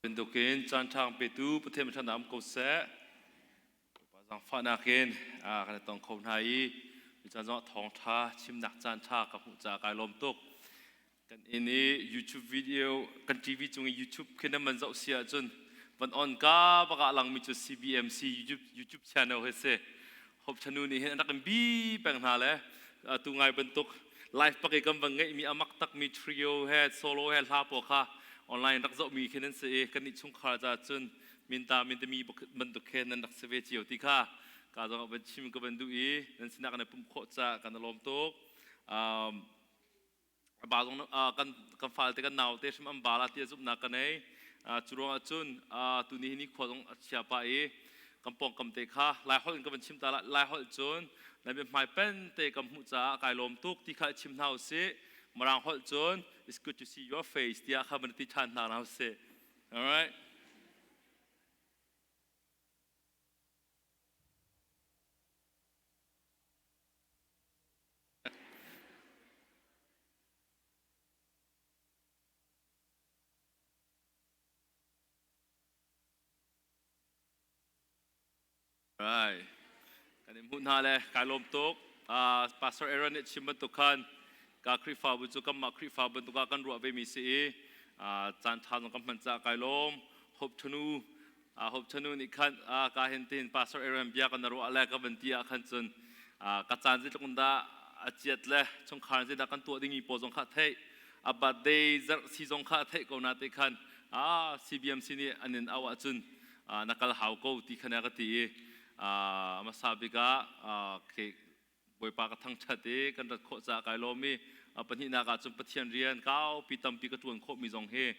Bantukin caan ṭha petu Pathian ṭhatnak um ko seh. Bawipa zaangfahnak in kan i tong kho hna i mi caan zongah thawngṭha chimnak caan ṭha ka hmuh caah kai lawm tuk. Kan inn i YouTube video kan TV cung i YouTube khi nan van zoh si ahcun van on ka bak ah langmi cu CBMC YouTube, YouTube channel hi si. Hope Chanu nih hin an rak in bi peng hna le tu ngai bantuk live pak i kan van ngeihmi a mak takmi trio he solo he hla pawl kha online rak zohmi khi nan si i kan nih chungkhar ca cun minta mintami bantuk he nan rak si ve cio ti kha ka zong van chim ka van duh i nan sinah kan i pumh khawh ca kan i lawm tuk. Um, ba zong kan kan fal te kan nau te hrim an ba la ti zumhnak ka nei cu ruangah cun tuni hi ni khua zong a chia pa i kan pawngkam te kha lai holh in ka van chim ta lai holh cun na bia hmai pen te kan hmuh caah kai lawm tuk ti kha chim hna usih mirang holh cun it's good to see your face tiah kha van ti ṭhan hna hna usih all right Right. Kan in hmuh hna le kai lawm tuk. Uh, Pastor Aaron nih chim bantuk khan ka Khrihfabu cu kanmah Khrihfa bantuk ah kan ruah ve mi si i uh, caan ṭha zong kan hman caah kai lawm. Hope Thanu uh, Hope Thanu nih khan uh, ka hin tin Pastor Aaron bia kan ruah le ka van ti ah khan cun uh, ka caan zeitluk in dah a chiat le chungkhar zeidah kan tuah dingmi pawl zong kha theih a birthday zarh si zong kha theih ko na te khan ah CBMC nih an in auh ahcun na kal hau ko ti khan a ka ti i hmasa bik ah Bawipa ka thangṭhat i kan rat khawh caah kai lawm i pahnihnak ah cun Pathian rian kaupi tampi ka ṭuan khawhmi zong hi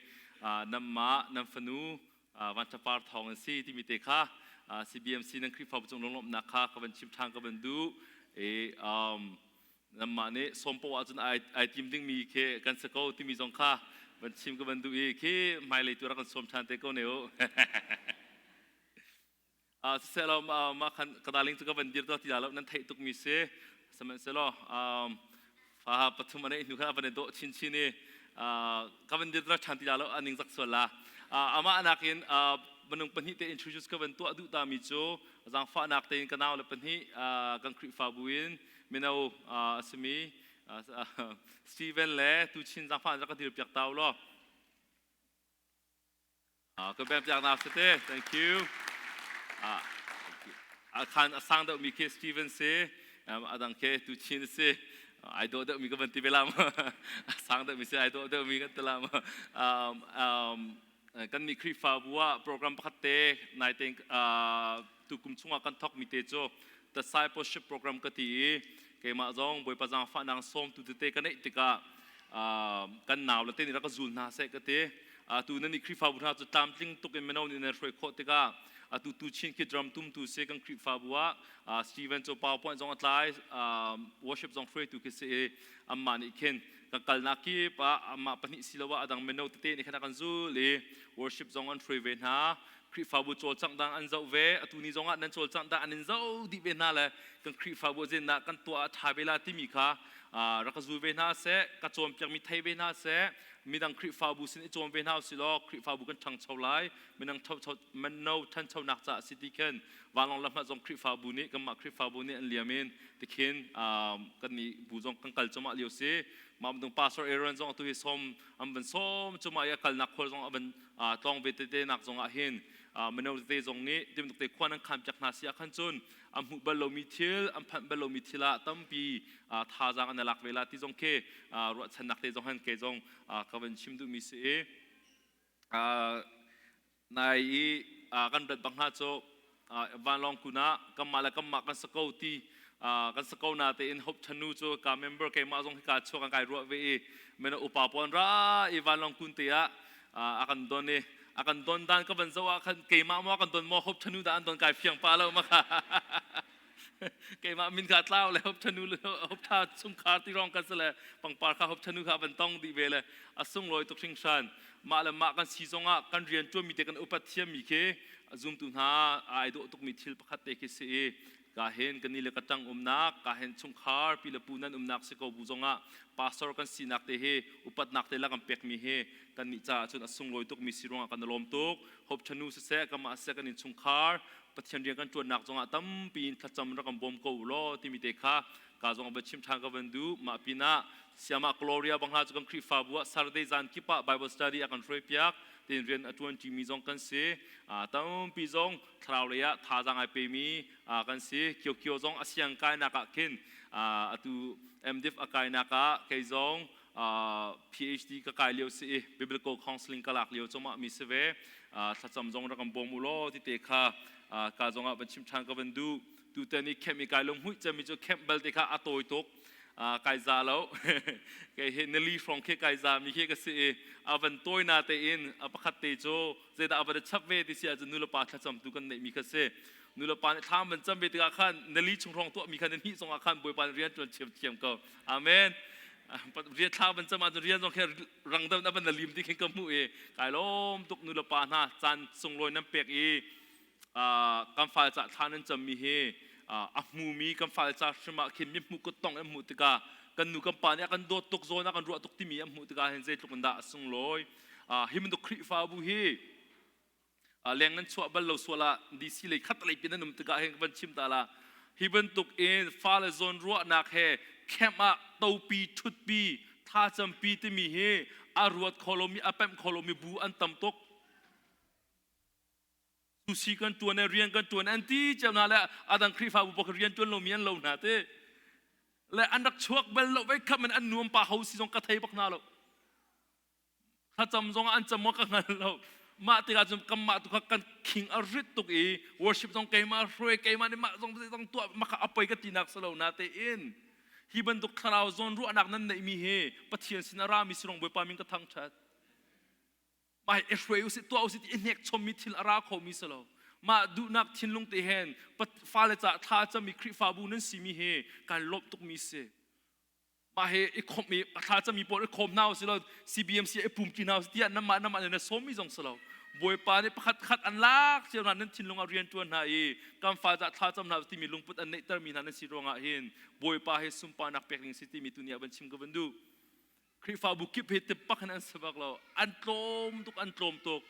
nanmah nan fanu Vanṭhapar thawng an si timi te kha CBMC nan Khrihfabu cung lunglawmhnak kha ka van chim ṭhan ka van duh i nanmah nih sawm poah ahcun ai tim dingmi khi kan si ko timi zong kha van chim ka van duh i khi hmailei tu rak kan sawm ṭhan te ko ne u. Siseh mah khan ka darling cu ka van dir to ti lo nan theih tukmi si. Sihmanhsehlaw fa pathum a neih hnu khan a van i dawh chinchin i ka van dir ṭhan ti lo a ning zak sual la. Amah nakin minung pahnih te introduce ka van tuah duh ta mi cu zaangfahnak tein ka nau le pahnih kan Khrihfabu in mino a simi Steven le Tuchin zaangfah rak ka dir piak ta u law. Ka bem piak na sate. Thank you. A khan a sang deuh mi khi Steven si, a dang khi Tuchin si. Ai dawh deuh mi ka van ti ve lam. A sang deuh mi si ai dawh deuh mi kan ti lam. Kan nih Khrihfabu ah program pakhat te nai te tukum chungah kan thawk mi te cu discipleship program ka ti i keimah zong Bawipa zaangfahnak sawmtu tete ka neih tikah kan nau le te nih rak ka zul hna seh ka ti. Atu nan i Khrihfabu hna cu tlamtling tuk in mino nih nan hruai khawh tikah atu tu chin khi drum tumtu si kan Khrihfabu ah Steven cu PowerPoint zong a tlai worship zong hruaitu khi si i amah nih khin kan kalnak kip ah amah pahnih siloah a dang mino tete nih khan a kan zul i worship zong an hruai ve hna Khrihfabu cawlcangh dang an zoh ve atu ni zongah nan cawlcangh dah an in zoh dih ve hna le kan Khrihfabu zinah kan tuah a ṭha ve la timi kha rak ka zul ve hna seh ka cawnpiakmi thei ve hna seh midang Khrihfabu sin i cawn ve hna usih law Khrihfabu kan ṭhangcho lai minang mino ṭhanchonak caah si ti khin vanlawng lam zong Khrihfabu nih kanmah Khrihfabu nih an liam in tikhin kan nih bu zong kan kal cumah lio si mah bantuk pastor Aaron zong atu hi sawm an van sawm cumah i a kalnak khual zong a van tlawng ve tete nak zong ah hin mino tete zong nih tibantuk te khua nan khan piak hna si ah khan cun an hmuh bal lomi thil an phanh bal lomi thil ah tampi thazaang an lak ve la ti zong khi ruahchannak te zong han ke zong ka van chim duhmi si i nai i kan rat bang hna cu vanlawng kun ah kanmah le kanmah kan sa ko ti kan sa ko na tein hope thanu cu ka member keimah zong hi ka chuak kan kai ruah ve i mena upa pawn ra i vanlawng kun te ah a kan don i a kan don dan ka van zoh ah khan keimah maw kan don maw hope thanu dah an don kai fiang pa lo ma kha keimah min kha tlau le hop thanu le hop tha chungkhar ti rong kan se le pangpar kha hop thanu kha van tong dih ve le a sunglawi tuk hringhran mah le mah kan si zongah kan rian ṭuanmi te kan upat thiammi khi. Zumtu hna ai dawh tukmi thil pakhat te khi si i ka hin kan ni le ka ṭang umnak ka hin chungkhar pi le pu nan umnak si ko bu zongah pastor kan sinak te hi upatnak te la kan pekmi hi kan nih caah cun a sunglawi tukmi si ruangah kan lawm tuk. Hope Chanu siseh kamah siseh kan innchungkhar Pathian rian kan ṭuannak zongah tampi in thlacam rak kan bawm ko u law timi te kha ka zong va chim ṭhan ka van duh. Mah pinah Siamah Gloria bangha cu kan Khrihfabu ah Saturday zan kip ah Bible study a kan hruai piak tin rian a ṭuan ṭimi zong kan si. Tampi zong thlarau lei ah thazaang ai pemi kan si. Kio Kio zong a siang kainak ah khin atu MDiv a kainak ah kei zong PhD ka kai lio si i biblical counseling ka lak lio cumah mi si ve. Thlacam zong rak kan bawm u law ti te kha ka zong ah van chim ṭhan ka van duh. Tutan i camp i kai lunghmuih cemmi cu camp bal te kha a tawi tuk, kai za lo. Kei hi nili hrawng khi kai za mi khi ka si i a van tawi na te in a pakhat te cu zeidah a van chap ve ti si ahcun nulepa thlacam tu kan neih mi kha si. Nulepa nih thlam van cam ve tikah khan nili chung hrawng tuah mi kha ni hnih zongah khan Bawipa nih rian ṭuan thiamthiam ko. Amen. Rian thla van cam ahcun rian zong khi rang deuh na van na lim ti khin ka hmuh i kai lawm tuk. Nulepa hna caan sunglawi nan pek i kan fale ca thla nan cammi hi a hmumi kan fale ca hrim ah khin mi hmuh kut tong an hmuh tikah kan nu kan pa nih a kan dawt tuk, zawn a kan ruah tuk timi an hmuh tikah hin zeitluk in dah a sunglawi. Hi bantuk Khrihfabu hi leng nan chuah bal lo sual ah DC lei khat lei pin nan um tikah hin van chim ta la, hi bantuk in fale zawn ruahnak he camp ah topi thutpi thlacampi timi hi a ruat kho lomi, a pemh kho lomi bu an tam tuk. Sushi kan tuan e, rian kan tuan an ti cio hna le adang Khrihfabu pakhat rian tuan lomi an lo hna te le an rak chuak bal lo ve kham in an nuam pa ho si zong ka thei bak hna lo, thlacam zong an cam ka hngal lo. Mah tikah cun kanmah tu kha kan khing a rit tuk i worship zong keimah hruai, keimah nih mah zong zong tuah maka apoi ka tinak si lo na te in hi bantuk thlarau zawn ruahnak nan neihmi hi Pathian sin a rami sirong Bawipa min ka thangṭhat. Mah i hruai usih, tuah usih ti i hnek chommi thil a ra khomi si lo. Mah duhnak thinlung te hen fale caah thla cami Khrihfabu nan simi hi kan lawmh tukmi si. Mah he i khomh i thla cami pawl i khawm hna usih law CBMC i pumṭi hna usih tiah namah namah na sawmmi zong si lo. Bawipa nih pakhat khat an lak cio hna, nan thinlung ah rian ṭuan hna i kan fa caah thla cam hna timi lungput an neihtermi hna nan si ruangah hin Bawipa he sunparnak pek ding si timi tuni ah van chim ka van duh. Khrihfabu kip hi tip bak in an si bak lo. An tlawm tuk, an tlawm tuk.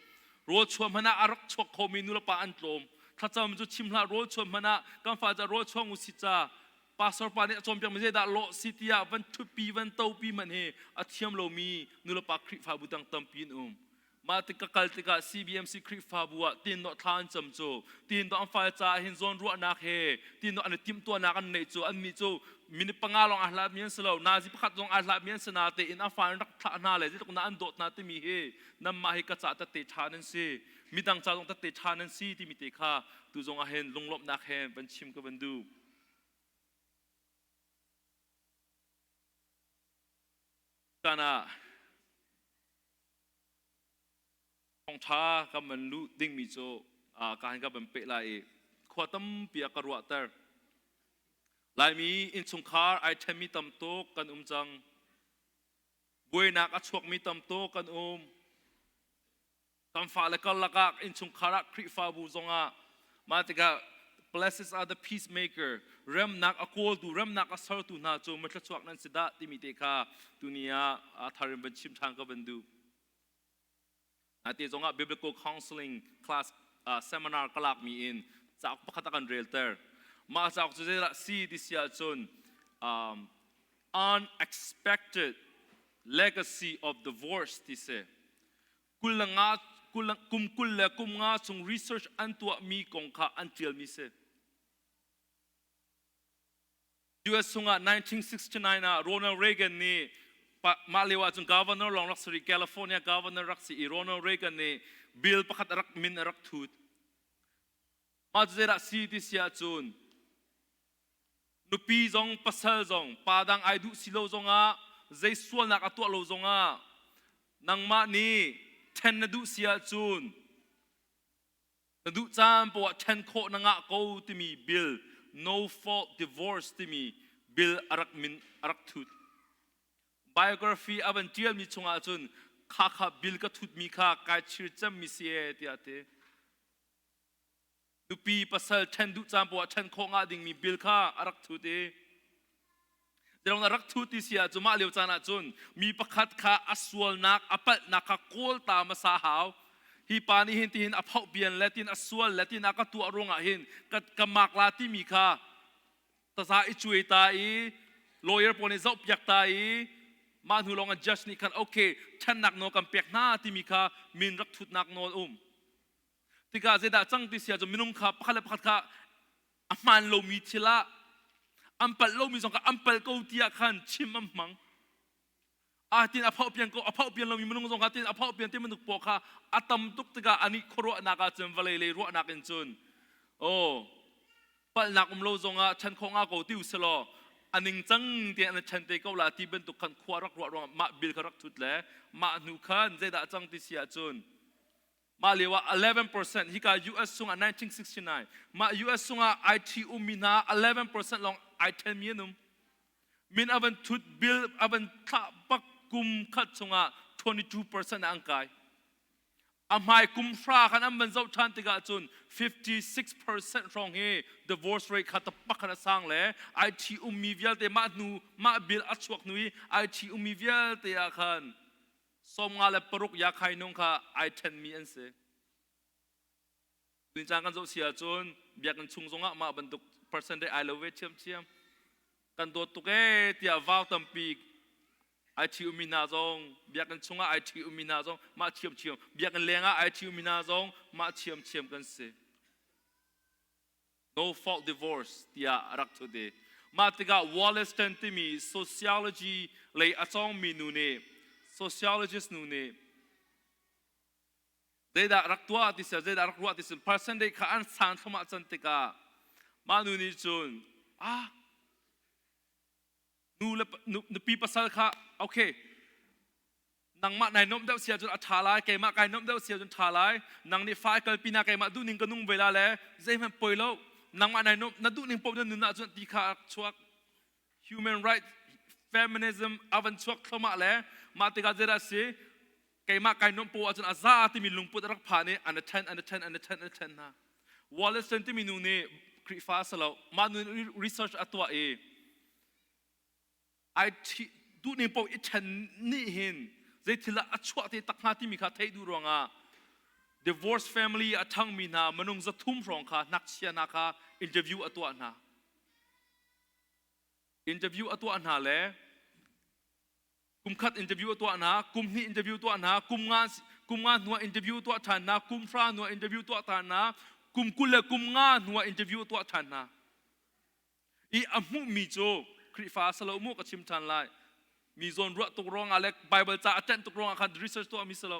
Rawl chuan hmanh ah a rak chuak khomi nulepa an tlawm. Thlacam cu chim hlah, rawl chuan hmanh ah kan fa ca rawl chuang u si ca pastor pa nih a cawnpiak mi zeidah lawh si tiah van ṭhutpi van topi hmanh hi a thiam lomi nulepa Khrihfabu dang tampi an um. Mah tik ka kal tikah CBMC Khrihfabu ah tin dawh thla an cam cu, tin dawh an fale caah hin zawn ruahnak he tin dawh an i timhtuahnak an neih cu, annih cu minute 5 lawng aa hlatmi an si lo, nazi pakhat zong aa hlatmi an si na tein a fa an rak thlah hna le zeitluk na an dawt hna timi hi nanmah hi ka ca tette ṭha nan si, midang ca zong tette ṭha nan si timi te kha tu zong ah hin lunglawmhnak he van chim ka van duh. Caan ah Thawngṭha kan van luh dingmi cu ka han ka van peh lai i khua tampi a ka ruahter. Laimi innchungkhar ai ṭhenmi tam tuk kan um cang. Buainak a chuakmi tam tuk kan um. Kan fale karlak ah innchungkhar ah Khrihfabu zongah mah tikah blessed are the peacemaker, remnak a kawltu, remnak a sertu hna cu mithluachuak nan si dah timi te kha tuni ah a thar in van chim ṭhan ka van duh. Ate zongah biblical counseling class seminar ka lakmi in cauk pakhat a kan relter. Mah cauk cu zeidah si ti si ahcun unexpected legacy of divorce ti si. 25 kum 25 chung research an tuahmi kong kha an ṭialmi si. US chungah 1969 ah Ronald Reagan nih, mah lio ahcun governor lawng rak si rih, California governor rak si i Ronald Reagan nih bill pakhat a rak min a rak thut. Mah cu zeidah si ti si ahcun nupi zong pasal zong pa dang ai duh si lo zongah, zei sualnak a tuah lo zongah, nangmah nih ṭhen na duh si ahcun na duh caan poah ṭhen khawh na ngah ko timi bill, no fault divorce timi bill a rak min a rak thut. Biography a van ṭialmi chungah cun kha kha bill ka thutmi kha kai chir cemmi si ee tiah a ti. Nupi pasal ṭhen duh caan poah ṭhen khawh ngah dingmi bill kha a rak thut i Zeirong rak thu ti si ahcun mah lio caan ahcun mi pakhat kha a sualnak a palhnak kha kawl ta hmasa hau. Hi pa nih hin tihin a phoh pian le tin a sual le tin a ka tuah ruangah hin ka, ka mak la timi kha taza i cuai ta i lawyer pawl nih zohpiak ta i mah hnu lawng ah judge nih khan okay ṭhennak nawl kan pek hna timi kha min rak thutnak nawl um. Tikah zeidah cang ti si ahcun minung kha pakhat le pakhat kha a hmaan lomi thil ah an palh lomi zong kha an palh ko tiah khan chim an hmang. Ah tin a phoh pian ko a phoh pian lomi minung zong kha tin a phoh pian ti bantuk pawl kha a tam tuk tikah anih khuaruahnak ah cun vawlei lei ruahnak in cun oh palhnak um lo zongah chan khawh nga ko ti uselaw a ningcang te an chan te ko la ti bantuk khan khua rak ruah ruangah mah bil kha rak thut le mah hnu khan zeidah cang ti si ahcun Mah lio ah 11% hika US sungah 1969 mah US sungah IT ummi hna 11% lawng ai ṭhenmi an um. Min a van thut bill a van thlah bak kum khat chungah 22% ah an kai. A hmai kum hra khan an van zoh ṭhan tikah cun 56% hrawng hi divorce rate kha takpak khan a sang le IT ummi vialte mah hnu mah bill a chuak hnu i IT ummi vialte ah khan 56 yakhainung kha ai ṭhenmi an si. Tuni caan kan zoh si ahcun biakinn chung zongah mah bantuk percentage ai lo ve ṭhiamṭhiam. Kan dawt tuk ee tiah vau tampi ai ṭhi ummi hna zong biakinn chungah ai ṭhi ummi hna zong mah ṭhiamṭhiam biakinn lengah ai ṭhi ummi hna zong mah ṭhiamṭhiam kan si. No fault divorce tiah a rak thut i mah tikah Wollaston timi sociology lei a cawngmi nu nih sociologist nu nih zeidah rak tuah ti sel zeidah rak ruah ti sel percentage kha an sang thluahmah can tikah mah nu nih cun ah nu le nupi pasal kha okay nangmah nai nuamh deuh si ahcun a ṭha lai keimah kai nuamh deuh si ahcun ṭha lai nang nih fa ai kalpi na keimah duhning ka nung ve la le zeihmanh poi lo nangmah nai nuamh na duhning paoh na nun ahcun ti kha a chuak human right feminism a van chuak thluahmah le mah tikah zeidah si keimah kai nuamh poah ahcun a za timi lungput a rak phan i an ṭhen an ṭhen an ṭhen an ṭhen hna Wollaston timi nu nih Khrihfa a si lo mah nu nih research a tuah i ai ṭhi duhning paoh i ṭhen nih hin zeithil ah a chuah te tak hnga timi kha theih duh ruangah divorce family a ṭhangmi hna minung 300 hrawng kha ngakchia hna kha interview a tuah hna interview a tuah hna le kum khat interview a tuah hna kum hnih interview tuah hna kum nga kum nga hnuah interview tuah ṭhan hna kum hra hnuah interview tuah ṭhan hna kum 20 le kum nga hnuah interview tuah ṭhan hna i a hmuhmi cu Khrihfa si lo mu ka chim ṭhan lai mi zawn ruah tuk ruangah le Bible ca a ṭanh tuk ruangah khan research tuahmi si lo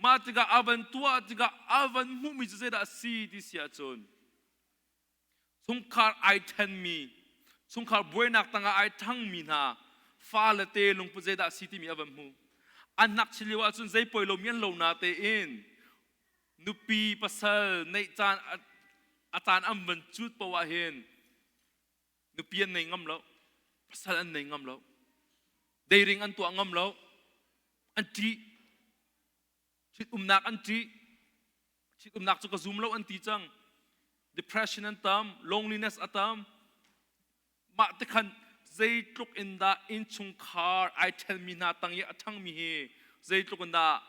mah tikah a van tuah tikah a van hmuhmi cu zeidah a si ti si ahcun chungkhar ai ṭhenmi chungkhar buainak tangah ai ṭhangmi hna fale te lungput zeidah a si timi a van hmu an ngakchia lio ahcun zei poi lomi an lo na tein nupi pasal neih caan a caan an van cut paoh ah hin nupi an nei ngam lo pasal an nei ngam lo deiring an tuah ngam lo an ṭih ṭhitumnak an ṭih ṭhitumnak cu ka zum lo an ti cang depression an tam loneliness a tam Mah te khan zeitluk in dah innchungkhar ai ṭhenmi hna tang i a ṭhangmi hi zeitluk in dah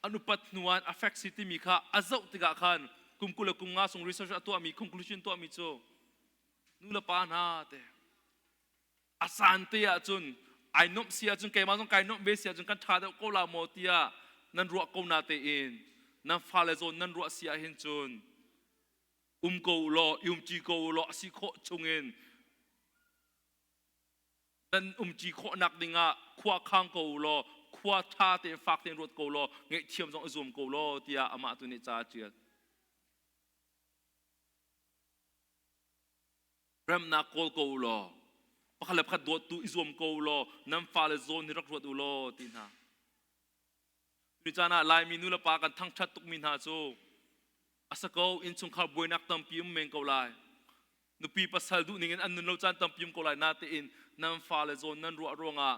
an upat hnu ah affect si timi kha a zoh tikah khan kum 20 le kum nga chung research a tuahmi conclusion tuahmi cu nu le pa hna te a caan te ahcun ai nuamh si ahcun keimah zong kai nuamh ve si ahcun kan ṭha deuh ko la maw tiah nan ruah ko na tein nan fale zawn nan ruah si ahhin cun um ko u law i umṭi ko u law a si khawh chungin nan umṭi khawhnak dingah khua khang ko u law khua ṭha tein fak tein ruat ko law ngaihthiam zong i zuam ko law tiah amah tu nih ca a ṭial. Remnak kawl ko u law pakhat le pakhat dawt tu i zuam ko u law nan fale zawn hi rak ruat u law ti hna. Tuni caan ah Laimi nu le pa kan thangṭhat tukmi hna cu a si ko innchungkhar buainak tampi um men ko lai. Nupi pasal duh ning in an nun lo caan tampi um ko lai natein nan fale zawn nan ruah ruangah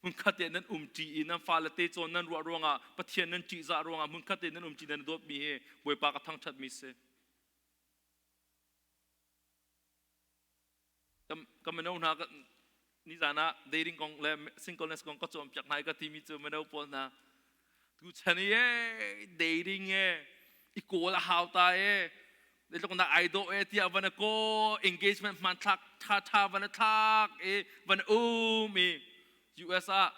hmunkhat te nan um ṭi i nan fale te cawn nan ruah ruangah Pathian nan ṭihzah ruangah hmunkhat te nan um ṭi nan dawtmi hi Bawipa ka thangṭhatmi si. ka mino hna nizan ah dating kong le singleness kong ka cawnpiak hna i ka timi cu mino pawl hna tu chan i e dating e i kawl a hau ta e zeitluk na ai dawh e tiah van a kaw engagement hmanthlak tha tha van a thlak i van um i US ah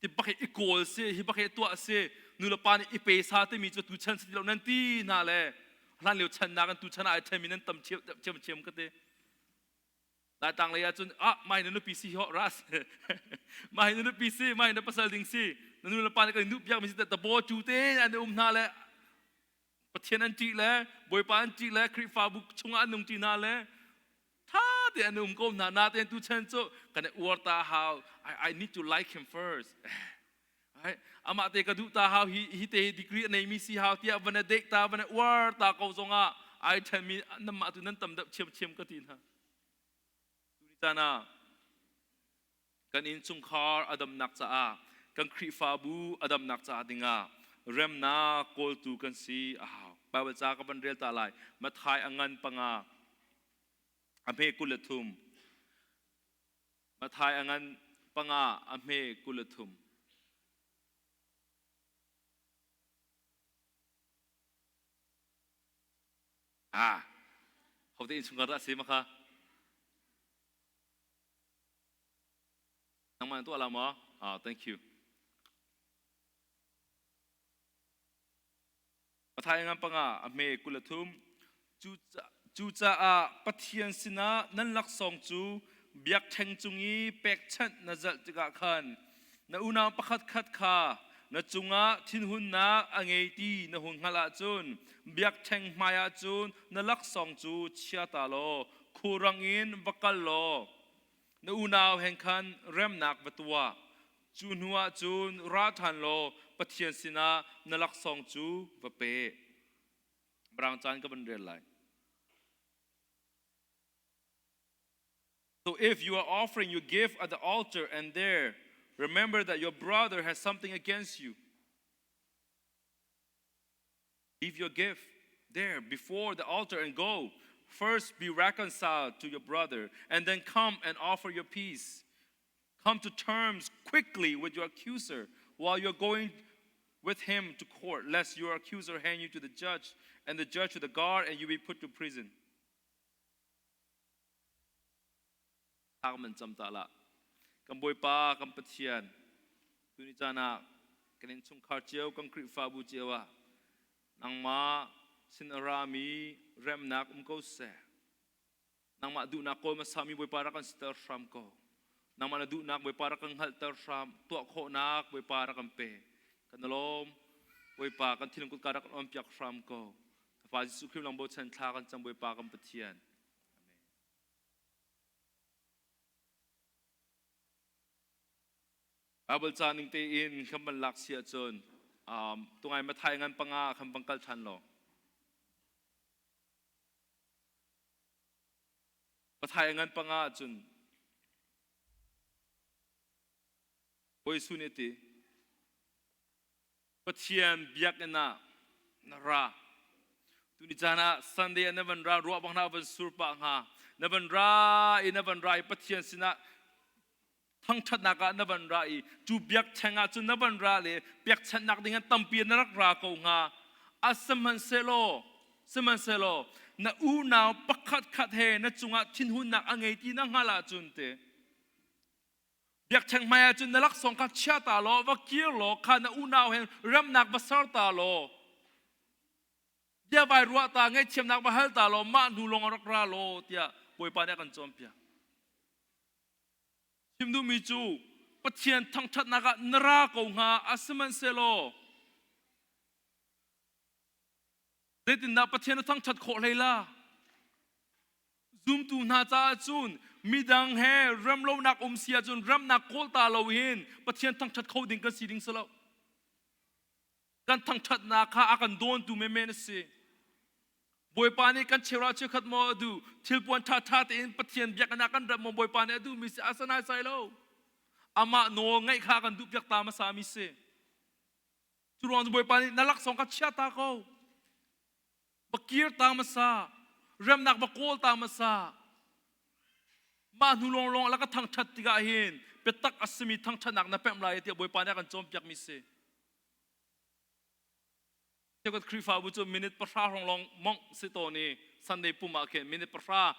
ti bak hi i kawl si hi bak hi tuah si nu le pa nih i pe sa timi cu tu chan si ti lo nan ti hna le hlan lio chan nakin tu chan ah ai ṭhenmi nan tam chiam chiam ka ti. Laitlang lei ahcun ah mai na nupi si ho ras mai na nupi si mai na pasal ding si na nu le pa nih kan duh piak mi si ta bo cu te an um hna le Pathian an ṭih le Bawipa an ṭih le Khrihfabu chungah an nung ṭi hna le tha te an um ko hna na te tu chan cu kan i uar ta hau I need to like him first. Ai amah te ka duh ta hau hi hi te degree a neimi si hau tiah van a dek ta van a uar ta ko zongah ai ṭhenmi namah tu nan tam deuh chiamchiam ka ti hna. Tuni caan ah kan innchungkhar a damnak caah kan Khrihfabu a damnak caah dingah remnak kawltu kan si a hau. Bible ca ka van rel ta lai. Matthai a ngan panga a hme 23. Matthai a ngan panga a hme 23. Ah, hote innchungkhar dah a si makha? Nangmah na tuah la maw? Ah, thank you. Matthai ngan panga a hme 23. Cucaah Pathian sinah nan laksawng cu biakṭheng cung i pekchanh na zalh tikah khan na unau pakhatkhat kha na cungah thinhunnak a ngei ti na hun hngalh ahcun biakṭheng hmaiah cun na laksawng cu chia ta law khulrang in va kal law na unau he khan remnak va tuah. Cu hnuah cun ra ṭhan law Pathian sinah na laksawng cu va pe. Mirang caan ka van rel lai. So if you are offering your gift at the altar and there, remember that your brother has something against you. Leave your gift there before the altar and go. First be reconciled to your brother, and then come and offer your peace. Come to terms quickly with your accuser while you're going with him to court, lest your accuser hand you to the judge, and the judge to the guard, and you be put to prison. Thla kan cam ta la. Kan Bawipa, kan Pathian, tuni caan ah kan innchungkhar cio, kan Khrihfabu cio ah nangmah sin a rami remnak um ko seh. Nangmah duhnak kawl hmasami Bawipa rak kan siter hram ko. Nangmah na duhnak Bawipa rak kan hngalhter hram, tuah khawhnak Bawipa rak kan pe. Kan lawm. Bawipa kan thinlung kutka rak kan on piak hram ko. Fa Jesuh Khrih lang bochan thla kan cam Bawipa kan Pathian. Bible ca ning tein kan van lak si ahcun tungai Mathai ngan panga khan van kal ṭhan law. Mathai ngan panga ahcun Bawi Jesuh nih a ti Pathian biakinn ah na ra. Tuni caan ah Sunday ah na van ra ruah bang na van sur pah hnga. Na van ra i na van ra i Pathian sinah thangṭhatnak ah na van ra i cu biakṭheng ah cun na van ra le pekchanhnak ding an tampi na rak ra ko hnga. A sihmanhsehlaw sihmanhsehlaw na unau pakhat khat he na cungah thinhunnak a ngei ti na hngalh ahcun te Biakṭheng hmai ah cun na laksawng kha chia ta law va kir law kha na unau he remnak va ser ta law bia vai ruah ta ngaihthiamnak va hal ta law mah hnu lawng rak ra law tiah Bawipa nih a kan cawnpiak. Chim duhmi cu Pathian thangṭhatnak ah na ra ko hnga a sihmanhsehlaw zeitindah Pathian na thangṭhat khawh hlei la? Zumtu hna caah cun midang he remlonak um si ahcun remnak kawl ta lo hin Pathian thangṭhat kho ding kan si ding si lo. Kan thangṭhatnak kha a kan dawntu menmen a si. Bawipa nih kan cheuhra cheukhat maw a duh thilpuan ṭhaṭha tein Pathian biakinn ah kan rat maw Bawipa nih a duhmi si a sanai sai lo. Amah nawl ngaih kha kan duhpiak ta hmasa mi si. Cu ruang cu Bawipa nih na laksawng kha chia ta ko. Va kir ta hmasa. Remnak va kawl ta hmasa. Mah hnu lawnglawng la ka thangṭhat tikah hin biatak a simi thangṭhatnak na pemh lai tiah Bawipa nih a kan cawnpiakmi si. Cheukhat Khrihfabu cu minute pahra hrawng lawng mongh si tawn i Sunday pum ah khin minute pahra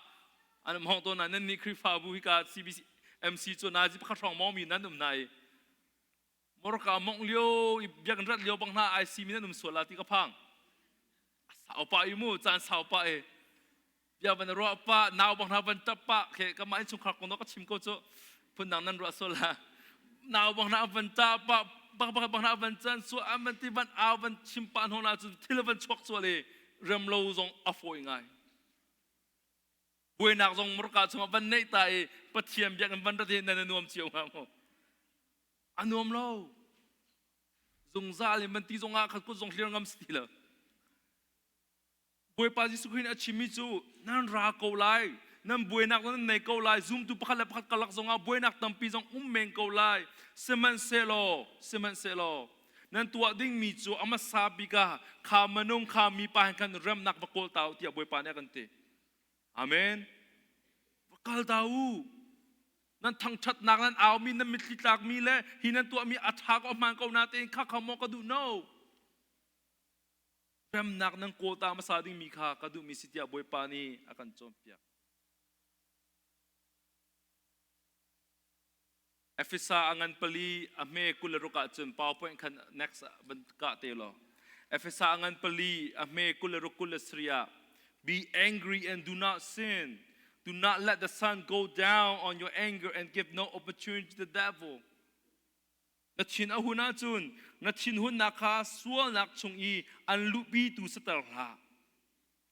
an mong tawn nan nih Khrihfabu hika CBC MC cu nazi pakhat hrawng mong mi nan um hna i Morka mongh lio i biakinn rat lio bang hna IC mi nan um sual la ti ka phang. A sau pah i mu caan sau pah i bia van ruah pah nau bang hna van tap pah khe ka mah innchungkhar kong ka chim ko cu phundang nan ruah sual la nau bang hna van tah pah bak bak bang hna van can sual an van ti van au van chim pah hno na cun thil van chuak sual i rem lo zong a fawi ngai buainak zong murka chungah van neih ta i Pathian biakinn van rat hi nan i nuam cio hnga maw a nuam lo zungzal in van ti zongah khat kut zong hlir ngam si ti lo Bawipa Jesuh Khrih nih a chimmi cu nan ra ko lai nan buainak nan nei ko lai zumtu pakhat le pakhat karlak zongah buainak tampi zong um men ko lai sihmanhsehlaw sihmanhsehlaw nan tuah dingmi cu a hmasa bik ah kha minung kha mipa he khan remnak va kawl ta u tiah Bawipa nih a kan ti Amen. Va kal ta u. Nan thangṭhatnak nan aumi nan mitthli tlakmi le hi nan tuahmi a ṭha ko hmaan ko natein kha kha maw ka duh no. Remnak nan kawl ta hmasa dingmi kha ka duhmi si tiah Bawipa nih a kan cawnpiak. Efesa a ngan pali a hme 26 ah cun PowerPoint khan next van kah te law. Efesa a ngan pali a hme 26 23 ah Be angry and do not sin. Do not let the sun go down on your anger and give no opportunity to the devil. Na thin a hun ahcun na thinhunnak kha sualnak chung i an luhpitu siter hlah.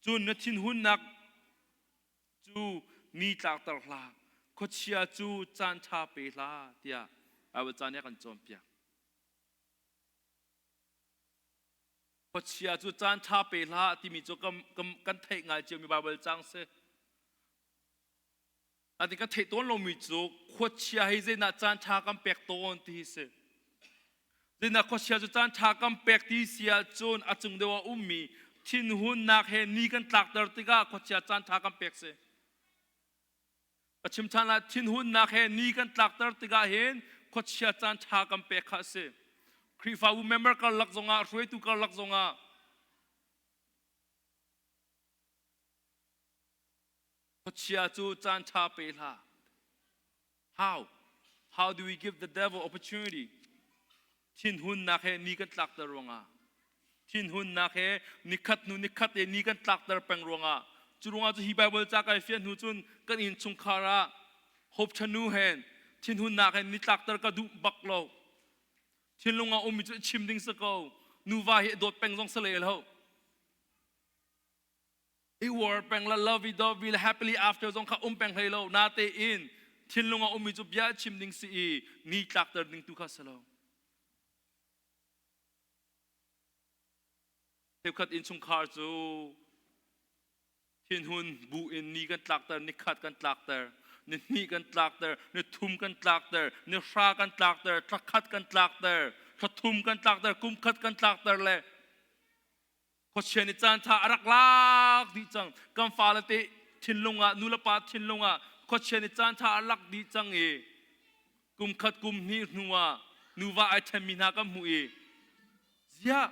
Cun na thinhunnak cu ni tlakter hlah khuachia cu caan ṭha pe hlah tiah Baibal ca nih a kan cawnpiak. Khuachia cu caan ṭha pe hlah timi cu kan theih ngai ciomi Baibal cang si. Ati ka theih tawn lomi cu khuachia hi zeidah caan ṭha kan pek tawn ti hi si. Zeidah khuachia cu caan ṭha kan pek ti si ahcun a cung deuh ah ummi thinhunnak he ni kan tlakter tikah khuachia caan ṭha kan pek si. Ka chim ṭhan ah thinhunnak he ni kan tlakter tikah hin khuachia caan ṭha kan pek kha a si. Khrihfabu member karlak zongah hruaitu karlak zongah Khuachia cu caan ṭha pe hlah. How? How do we give the devil opportunity? Thinhunnak he ni kan tlakter ruangah thinhunnak he nikhat hnu nikhat he ni kan tlakter peng ruangah cu ruangah cu hi Bible ca kai fian hnu cun kan innchungkhar ah hope chanu hen thinhunnak he ni tlakter ka duh bak lo thinlung ah ummi cu chim ding si ko nuva hi dawt peng zong si le lo I uar peng la lovey dovey le happily after zong kha um peng hlei lo natein thinlung ah ummi cu bia chim ding si i ni tlakter ding tu kha si lo. Cheukhat innchungkhar cu thinhun bu in ni kan tlakter, ni khat kan tlakter, ni hnih kan tlakter, ni thum kan tlakter, ni hra kan tlakter, thla khat kan tlakter, thla thum kan tlakter, kum khat kan tlakter le Khuachia nih caan ṭha a rak lak dih cang. Kan fale te thinlung ah, nulepa thinlung ah khuachia nih caan ṭha a lak dih cang i kum khat kum hnih hnu ah nuva ai ṭhenmi hna kan hmuh i ziah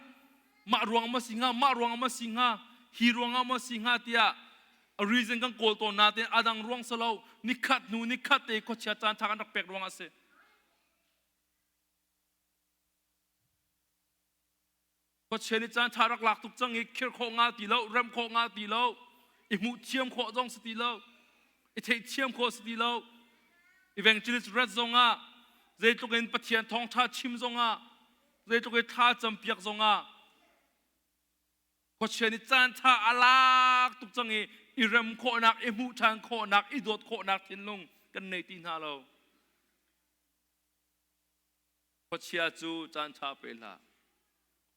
mah ruang maw si hnga mah ruang maw si hnga hi ruangah maw si hnga tiah a reason kan kawl tawn nain a dang ruang si lo nikhat hnu nikhat te khuachia caan ṭha kan rak pek ruangah a si. Khuachia nih caan ṭha rak lak tuk cang i khir khawh nga ti lo, rem khawh nga ti lo, i hmuh thiam khawh zong si ti lo, i theih thiam khawh si ti lo. Evangelist rat zongah zeitluk in Pathian thawngṭha chim zongah zeitluk in thla campiak zongah khuachia nih caan ṭha a lak tuk cang i i rem khawhnak, i hmuh ṭhan khawhnak, i dawt khawhnak thinlung kan nei ti hna lo. Khuachia cu caan ṭha pe hlah.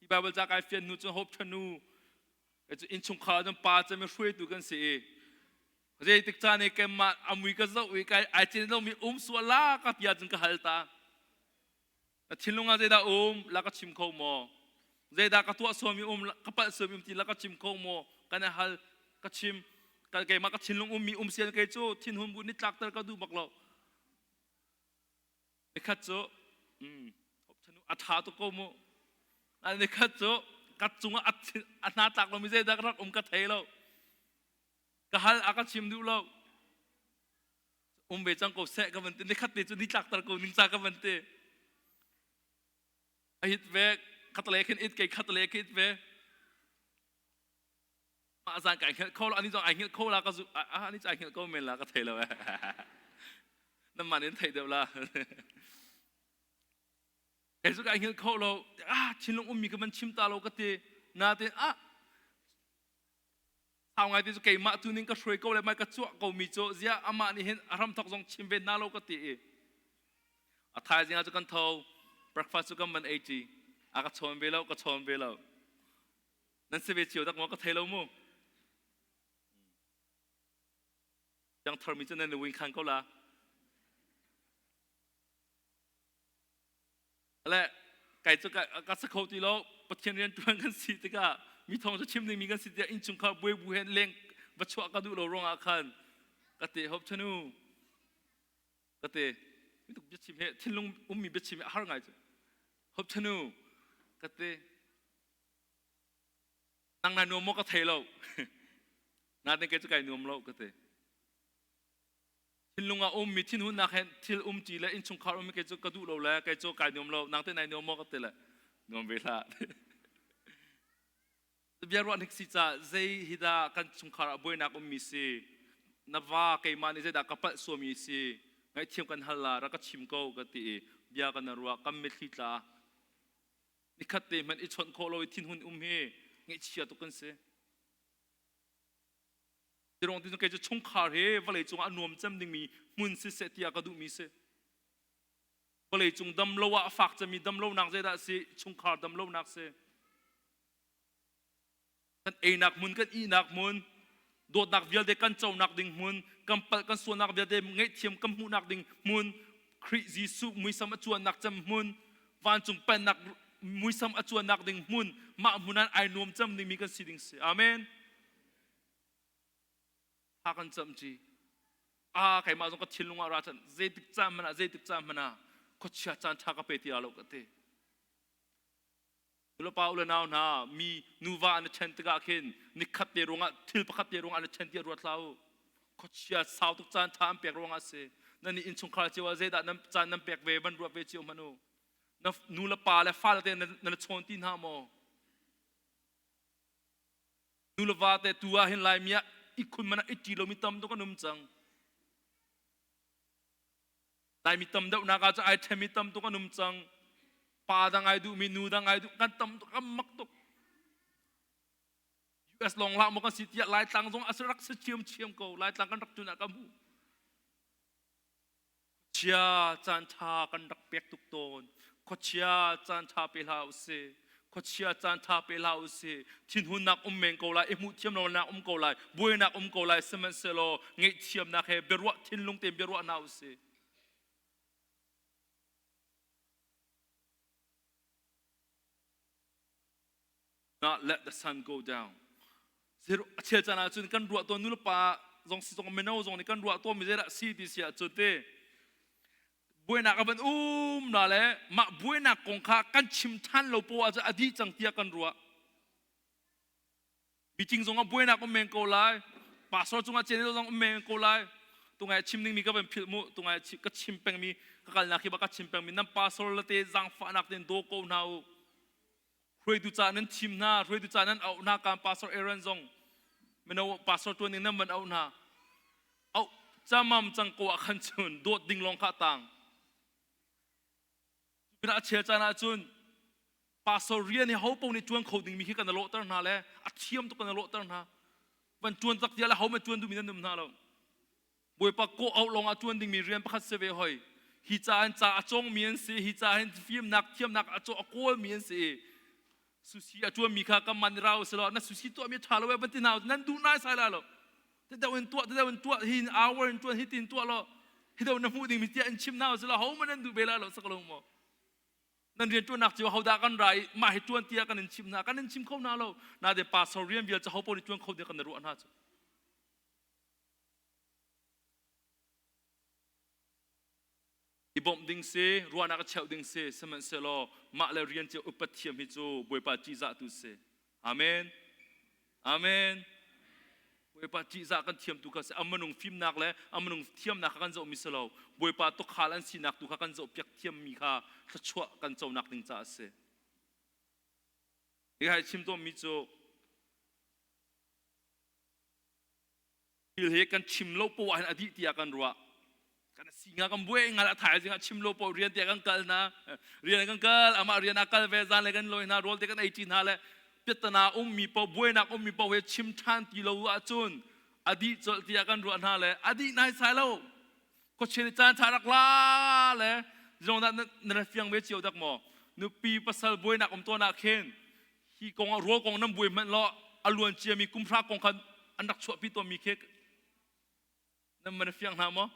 Hi Baibal ca kai fian hnu cun Hope ṭhanu cu innchungkhar cun pa cem i hruaitu kan si i zeitik caan i keimah a mui ka zoh i kai ai cin lomi um sual la ka ti ahcun ka hal ta. Na thinlung ah zeidah um la ka chim kho maw? Zeidah ka tuah sualmi um ka palh sualmi um ti la ka chim kho maw? Kan i hal ka chim. Ka keimah ka thinlung ummi um sian kei cu thinhun bu nitlak ter ka duh bak lo. Nikhat cu a ṭha tuk ko mu. Nikhat cu ka cungah a hna tlak lomi zeidah ka rak um ka thei lo. Ka hal a ka chim duh lo. Um ve cang ko seh ka van ti. Nikhat te cu nitlak ter ko ning ca ka van ti. A hit ve khat le khin it kei khat le khin it ve. Mah zan kai hngilh kho lo ani zong ai hngilh kho la ka zu ani cu ai hngilh ko men la ka thei lo eh. Nan man in thei deuh la. Kei cu kai hngilh kho lo. Ah thinlung ummi ka man chim ta lo ka ti. Natin ah sau ngai ti cu keimah tu ning ka hruai ko le mai ka cuah ko mi cu zia amah nih hin a hram thok zong chim ve na lo ka ti i a thaizing ah cu kan tho breakfast cu kan van ei ṭi a ka chawn ve lo ka chawn ve lo nan si ve cio tak maw ka thei lo mu Piang tharmi cu nan i wing khan ko la le kai cu ka sa kho ti lo Pathian rian tuan kan si tikah mi thong cu chim dingmi kan si tiah innchungkhar buai bu hen leng va chuah ka duh lo ruangah khan ka te hop chanu ka te mituk biachim he thinlung ummi biachim he a har ngai cu hop chanu ka te nang na nuam maw ka thei lo natin kei cu kai nuam lo ka ti thinlung ah ummi thinhunnak he thil um ti le innchungkhar ummi kei cu ka duh lo le kei cu kai nuam lo nang te nai nuam maw ka ti le nuam ve hlah bia ruah hnik si ca zei hi dah kan chungkhar ah buainak ummi si na va keimah nih zeidah ka palh suami si ngaihthiam kan hal la rak ka chim ko ka ti i bia kan ruah kan mitthli tla nikhat te hmanh i chawnh khawh lo i thinhun um hi ngaihchia tuk kan si. Tirong ti kei cu chungkhar hi vawlei cungah a nuam cem dingmi hmun siseh tiah ka duhmi si. Vawlei cung dam lo ah a fak cemmi dam lonak zeidah si chungkhar dam lonak si. Kan einak hmun kan ihnak hmun dawtnak vialte kan conak ding hmun kan palh kan sualnak vialte ngaihthiam kan hmuhnak ding hmun Khrih Jesuh muisam a cuannak cem hmun vancung pennak muisam a cuannak ding hmun mah hmun ah ai nuam cem dingmi kan si ding si amen tha kan cam ci a keimah zong ka thinlung ah ra chan zeitik caan hmanh ah zeitik caan hmanh ah khuachia caan tha ka pe ti lo ka ti Nulepa u le nau hna mi nuva an i ṭhen tikah khin nikhat te ruangah thil pakhat te ruangah an i ṭhen tiah ruat hlah u. Khuachia sau tuk caan ṭha an pek ruangah a si. Nan nih innchungkhar cio ah zeidah nan caan nan pek ve van ruat ve cio hmanh u. Na nu le pa le fale te nan i chawn ti hna maw? Nu le va te tu ah hin Laimi ah ikhun man ah i ṭi lomi tam tuk an um cang. Laimi tam deuhnak ah cun ai ṭhenmi tam tuk an um cang. Pa dang ai duhmi, nu dang ai duh kan tam tuk, kan mak tuk. US lawng hlah maw kan si tiah Laitlang zong a rak si ṭhiamṭhiam ko. Laitlang kan rak ṭun ah ka hmuh. Khuachia caan ṭha kan rak pek tuk tawn. Khuachia caan ṭha pe hlah usih. Khuachia caan ṭha pe hlah usih. Thinhunnak um men ko lai, i hmuh thiam lonak um ko lai, buainak um ko lai, sihmanhsehlaw ngaihthiamnak he biaruah thinlung tein biaruah hna usih. Not let the sun go down. A chel caan ahcun kan ruah tawn nulepa zong si zong mino zong nih kan ruah tawn mi zeidah si ti si ahcun te buainak a van um na le mah buainak kong kha kan chim ṭhan lo poah ahcun a dih cang tiah kan ruah. Meeting zong ah buainak um men ko lai. Pastor cungah cen zong um men ko lai. Tungai chim dingmi ka van philh mu. Tungai ka chim pengmi ka kalnak hi ba ka chim pengmi nan pastor le te zaangfahnak tein daw ko hna u. Hruaitu ca nan thim hna, hruaitu ca nan auh hna kan Pastor Aaron zong mino pastor tuan ding nan van auh hna. Auh camam cang ko ah khan cun dawt ding lawng kha tang. Cupinah a chel caan ah cun pastor rian hi ho paoh nih ṭuan kho dingmi khi kan lawhter hna le a thiam tuk kan lawhter hna. Van ṭuan tak tiah le ho man ṭuan duhmi nan um hna lo. Bawipa kawh auh lawng ah ṭuan dingmi rian pakhat si ve hoi. Hi ca in ca a cawngmi an si, hi ca hin fimnak thiamnak a caw a kawlmi an si. Sushi a ṭuanmi kha kan man rau selaw na sushi tuahmi a ṭha lo eh van ti hna nan duh nai sai lai lo. Ti deuh in tuah, ti deuh in tuah, hi hour in ṭuan, hi tin tuah law, hi deuh na hmuh dingmi tiah in chim hna selaw ho man nan duh ve lai lo sakalung maw. Nan rian ṭuannak cio hodah kan ra i mah hi ṭuan tiah kan in chim hna, kan in chim kho hna lo. Na de pastor rian vial cu ho paoh nih ṭuan kho ding kan ruah hna cu. I bawmh ding si, ruahnak a cheuh ding si, sihmanhsehlaw mah le rian cio upat thiam hi cu Bawipa ṭihzah tu si. Amen. Amen. Bawipa ṭihzah kan thiam tu kha si. A minung fimnak le a minung thiamnak kha kan zohmi si lo. Bawipa tukhal an sinak tu kha kan zohpiak thiammi kha thluachuah kan conak ding caah a si. Hi hai chim tawnmi cu thil hi kan chim lo poah hin a dih tiah kan ruah. Kan si nga kan buai ngal a thai zing ah chim lo poah rian tiah kan kal na rian kan kal amah rian a kal ve zan le kan lawi hna rawl te kan ei ṭi hna le piatana ummi paoh buainak ummi paoh he chim ṭhan ti lo ahcun a dih colh tiah kan ruah hna le a dih nai sai lo. Khuachia caan ṭha rak la le zong dah na ra fiang ve cio dak maw? Nupi pasal buainak um tawn ah khin hi kong ah rawl kong nan buai hmanh law a luan ciami kumhra kong khan an rak chuahpi tawnmi khi nan man fiang hna maw?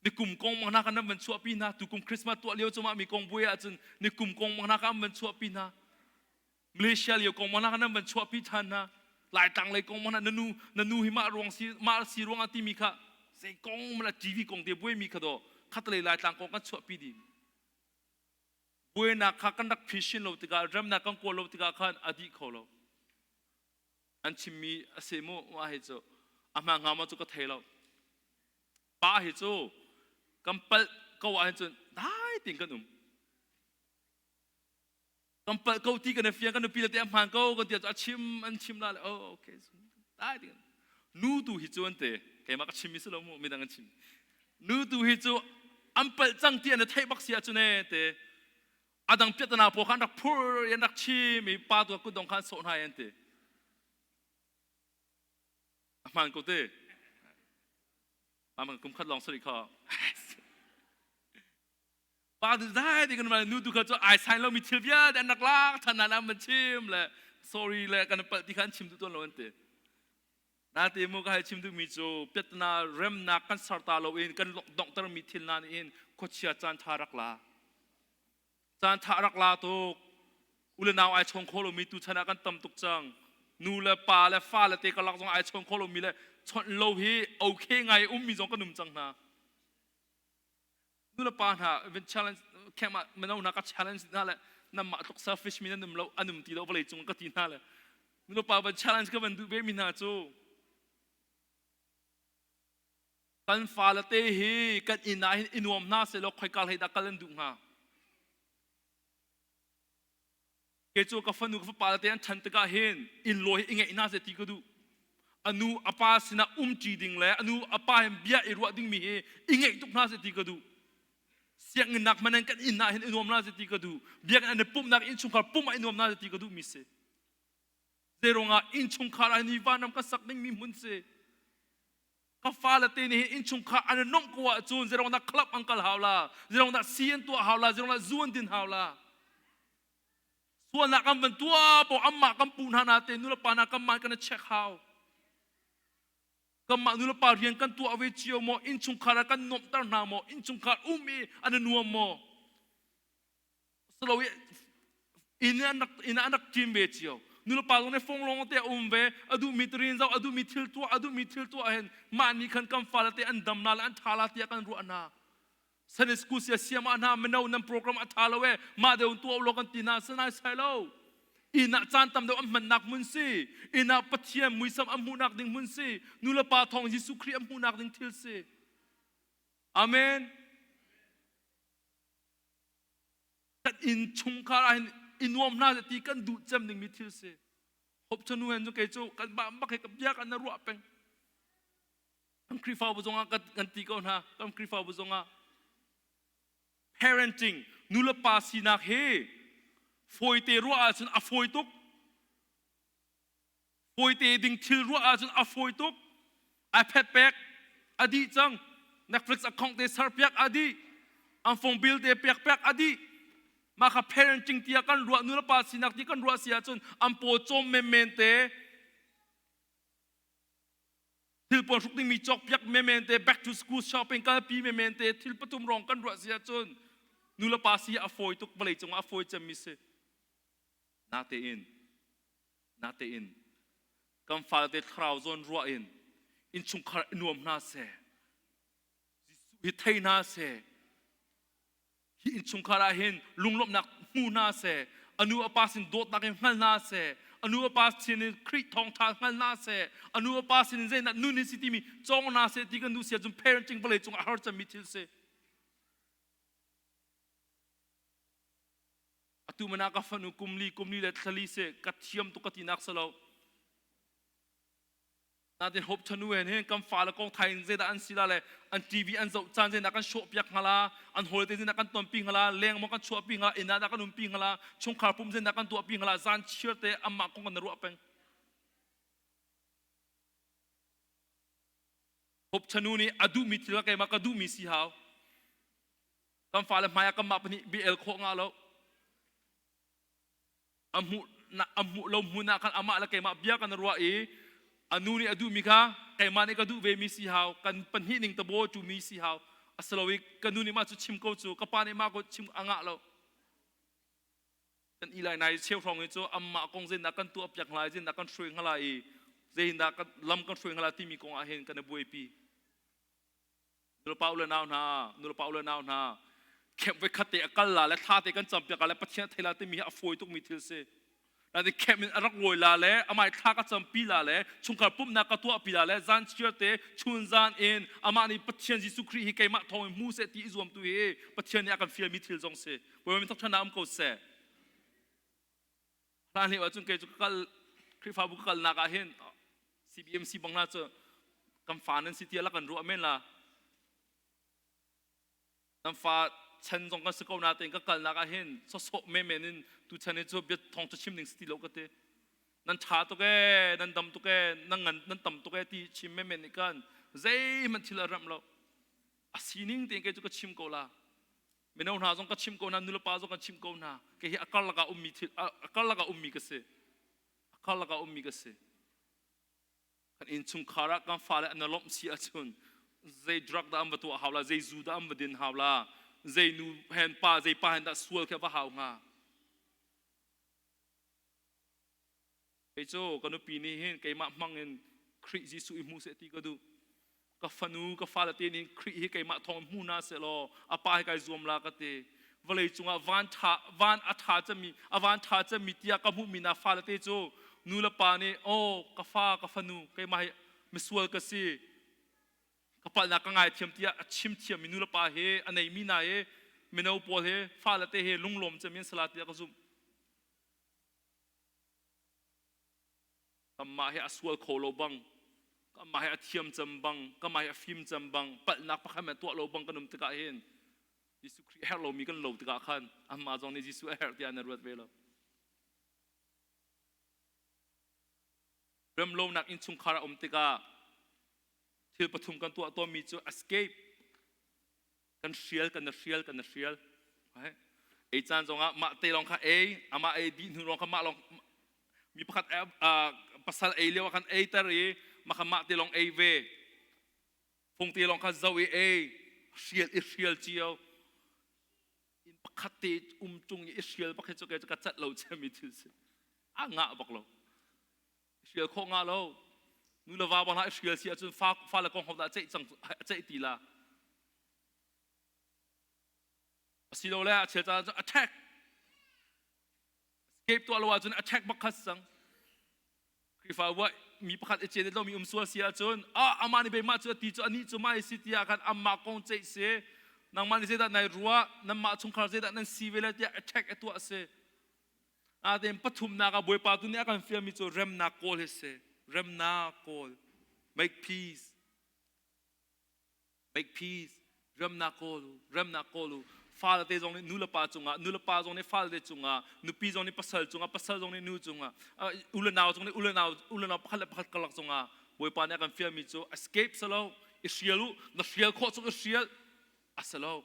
Nikum kong mang hna kha nan van chuahpi hna tukum Christmas tuah lio cumah mi kong buai ahcun nikum kong mang hna kha an van chuahpi hna. Malaysia lio kong mana nan van chuahpi ṭhan hna. Laitlang lei kong mana na nu na nu hi mah ruang si mah si ruang ah timi kha zei kong mana TV kong te buaimi kha do khatlei Laitlang kong kan chuahpi dih. Buainak kha kan rak phishin lo tikah remnak kan kawl lo tikah khan a dih kho lo. An chimmi a se mu wa hi cu a hma hnga ma cu ka thei lo. Pa hi cu kan palh ko ah hin cun dai tin kan um. Kan palh ko ti kan i fiang kan nupi le te a hmaan ko kan ti a chim an chim la le oh okay dai ding nu tu hi cu an te keimah ka chim mi si lo mu midang an chim nu tu hi cu an palh cang ti an i theih bak si ahcun e te adang piatana pawl kha an rak phur an rak chim i pa tu kutdong kha an sawh hna an ti a hmaan ko te pa kum khat lawng sari kha Pa tu zai ti kan mal nu tu kha cu ai sign lomi thil vialte an rak lak than na man chim le sorry le kan palh ti kha an chim duh tawn lo an ti. Nate mu ka hai chim duhmi cu piatna remnak kan serta lo in kan donghter mi thil na in khuachia caan tha rak la. Caan tha rak la tuk. Ule nau ai chong kho lomi tu chan ah kan tam tuk cang. Nu le pa le fa le te ka lak zong ai chong kho lomi le chawnh lo hi okay ngai ummi zong kan um cang hna. Nulepa hna van challenge camp ah mino hna ka challenge hna le nanmah tluk selfish mi nan um lo an um ti lo vawlei cung ka ti hna le nulepa van challenge ka van duh ve mi hna cu kan fale te hi kan inn ah hin i nuam hna sehlaw khoika hlei dah kal an duh hnga? Kei cu ka fanu ka fapa te an ṭhan tikah hin inn lawi hi i ngeih hna seh ti ka duh. A nu a pa sinah umṭi ding le a nu a pa hin bia i ruah dingmi hi i ngeih tuk hna seh ti ka duh. Sianginn nak hmanh in kan inn ah hin i nuam hna seh ti ka duh. Biakinn an i pumhnak innchungkhar pumh ah i nuam hna seh ti ka duhmi si. Zeiruangah innchungkhar ah hin hi vanram kan sak dingmi hmun si. Ka fale te nih hin innchungkhar an i nuamh ko ahcun zeirong dah club an kal hau la, zeirong dah si an tuah hau la, zeirong dah zu an din hau la. Sualnak an van tuah paoh anmah kan puh hna natein nulepa hna kanmah kan i check hau. Kanmah nulepa rian kan tuah ve cio maw? Innchungkhar ah kan nuamhter hna maw? Innchungkhar um i an i nuam maw? Silo i inn an rak inn ah an rak ṭim ve cio. Nulepa zong nih fong lawng te a um ve. A duhmi tarin zoh, a duhmi thil tuah, a duhmi thil tuah hin mah nih khan kan fale te an dam na le an ṭha la tiah kan ruah hna. Sunday school sia siam ah hna mino nan program a ṭha lo e mah deuh in tuah law kan ti hna sanai sai lo. Inn ah caan tam deuh an hmannak hmun si. Inn ah Pathian muisam an hmuhnak ding hmun si. Nulepa thawng Jesuh Khrih an hmuhnak ding thil si. Amen. Kan inn chungkhar ah hin i nuam hna seh ti kan duh cem dingmi thil si. Hope chanu hen cu kei cu kan mah bak he ka bia kan na ruah peng. Kan Khrihfabu zongah kan ti ko hna. Kan Khrihfabu zongah parenting nulepa sinak hi fawite ruah ahcun a fawi tuk. Fawite ding thil ruah ahcun a fawi tuk. iPad pek a dih cang. Netflix account te ser piak a dih. An phone bill te pek pek a dih. Mah kha parenting tiah kan ruah nulepa sinak ti kan ruah si ahcun an paw cawm menmen te thil puan hruk dingmi cawk piak menmen te back to school shopping kalpi menmen te thil pathum rong kan ruah si ahcun nulepa si a fawi tuk vawlei cungah a fawi cemmi si. Natein natein kan fale te thlarau zawn ruah in innchungkhar i nuam hna seh. Jesuh hi thei hna seh. Hi innchungkhar ah hin lunglawmhnak hmu hna seh, a nu a pa sin dawtnak in hngal hna seh, a nu a pa sin in Khrih thawngṭha hngal hna seh, a nu a pa sin in zeidah nun hi si timi cawng hna seh ti kan duh si ahcun parenting vawlei cung ah har cemmi thil si. Atu mana ka fanu kumli kumli le thlali se ka thiam tuk ka tinak si lo. Natin hope chanu hen hin kan fale kong thai in zeidah an si la le an TV an zoh caan zeidah kan shawh piak hnga la an hawi te zeidah kan tonpi hnga la leng maw kan chuahpi hnga inn ah dah kan umpi hnga la chungkhar pum zeidah kan tuahpi hnga la zan chiar te amah kong kan ruah peng. Hope chanu nih a duhmi thil keimah ka duhmi si hau. Kan fale hmai ah kanmah pahnih bia el khawh nga lo. A hmuh a hmuh lo hmun ah khan amah le keimah bia kan ruah i a nu nih a duhmi kha keimah nih ka duh ve mi si hau kan pahnih ning tabo cu mi si hau a si lo i ka nu nih mah cu chim ko cu ka pa nih mah ko chim a ngah lo kan ilai nai cheu hrawng i cu amah kong zeidah kan tuah piak lai zeidah kan hruai hnga lai i zeidah kan lam kan hruai hnga lai timi kong ah hin kan i buaipi Nulepa u le nau hna, nulepa u le nau hna, camp voi khat te a kal la le thla te kan campiak la le Pathian thei la timi hi a fawi tukmi thil si. Nain camp in a rak rawi la le amah thla ka campi la le chungkhar pumhnak ka tuahpi la le zan chiar te chun zan in amah nih Pathian Jesuh Khrih hi keimah thawng in hmu seh ti i zuam tu hi Pathian nih a kan fialmi thil zong si. Bawipa min thawngṭha um ko seh. Hlan lio ahcun kei cu ka kal Khrihfabu ka kalnak ah hin CBMC bang hna cu kan fa nan si tiah la kan ruah men la. Nan fa chan zong kan si ko natein ka kalnak ah hin sawsawh menmen in tu chan hi cu bia thawng cu chim ding si ti lo ka ti. Nan ṭha tuk ee, nan dam tuk ee, nan ngan nan tam tuk ee ti chim menmen nih khan zeihmanh thil a remh lo. A sining tein kei cu ka chim ko la. Mino hna zong ka chim ko hna, nulepa zong kan chim ko hna. Kei hi a karlak ah ummi thil a karlak ah ummi ka si. A karlak ah ummi ka si. Kan innchungkhar ah kan fale an lawmh si ahcun zei drug dah an va tuah hau la, zei zu dah an va din hau la, zei nu hen pa, zei pa hen dah sual khi va hau hnga. Kei cu ka nupi nih hin keimah hmang in Khrih Jesuh i hmu seh ti ka duh. Ka fanu, ka fale te nih Khrih hi keimah thawng in hmu hna seh law a pa hi kai zuam la ka ti. Vawlei cungah van ṭha, van a ṭha cemmi, a van ṭha cemmi tiah ka hmuhmi na fale te cu nu le pa nih oh ka fa, ka fanu, keimah hi misual ka si, ka palhnak ka ngaithiam tiah a chim thiammi nu le pa he a neimi hna hi mino pawl he fale te he lunglawm cemmi an si la tiah ka zumh. Kanmah hi a sual kho lo bang, kanmah hi a thiam cem bang, kanmah hi a fim cem bang, palhnak pakhat hmanh tuah lo bang kan um tikah hin Jesuh Khrih a herh lomi kan lo tikah khan amah zong nih Jesuh a herh tiah na ruat ve lo. Remlonak innchungkhar a um tikah thil pathum kan tuah tawnmi cu escape kan hrial kan hrial kan hrial ei caan zongah mah te lawng kha ei amah ei dih hnu lawng kha mah lawng mi pakhat pasal ei lio ah khan ei ter i mah kha mah te lawng ei ve fung te lawng kha zo i ei hrial i hrial cio inn pakhat te um tung i hrial bak hi cu ka cat lo cemi thil si a ngah bak lo hrial khawh nga lo nu le va bang hlah hrial si ahcun fa fa le kong ho dah ceih cang ceih ti la asilole a chel caan cun attack escape tuah lo ahcun attack bak khat cang Khrihfa wa mi pakhat i cen lo mi um sual si ahcun ah amah nih beimah cu ati cu anih cu mah si tiah khan amah kong ceih si nangmah nih zeidah nai ruah nanmah chungkhar zeidah nan si ve le tiah attack a tuah si Nain pathumnak ah Bawipa tu nih a kan fialmi cu remnak kawl hi si. Remnak kawl. Make peace. Make peace. Remnak kawl u. Remnak kawl u. Fale te zong nih nu le pa cungah, nu le pa zong nih fale te cungah, nupi zong nih pasal cungah, pasal zong nih nu cungah, u le nau zong nih u le nau, u le nau pakhat le pakhat karlak cungah Bawipa nih a kan fialmi cu escape salo, i hrial u, na hrial khawh chung i hrial a si lo.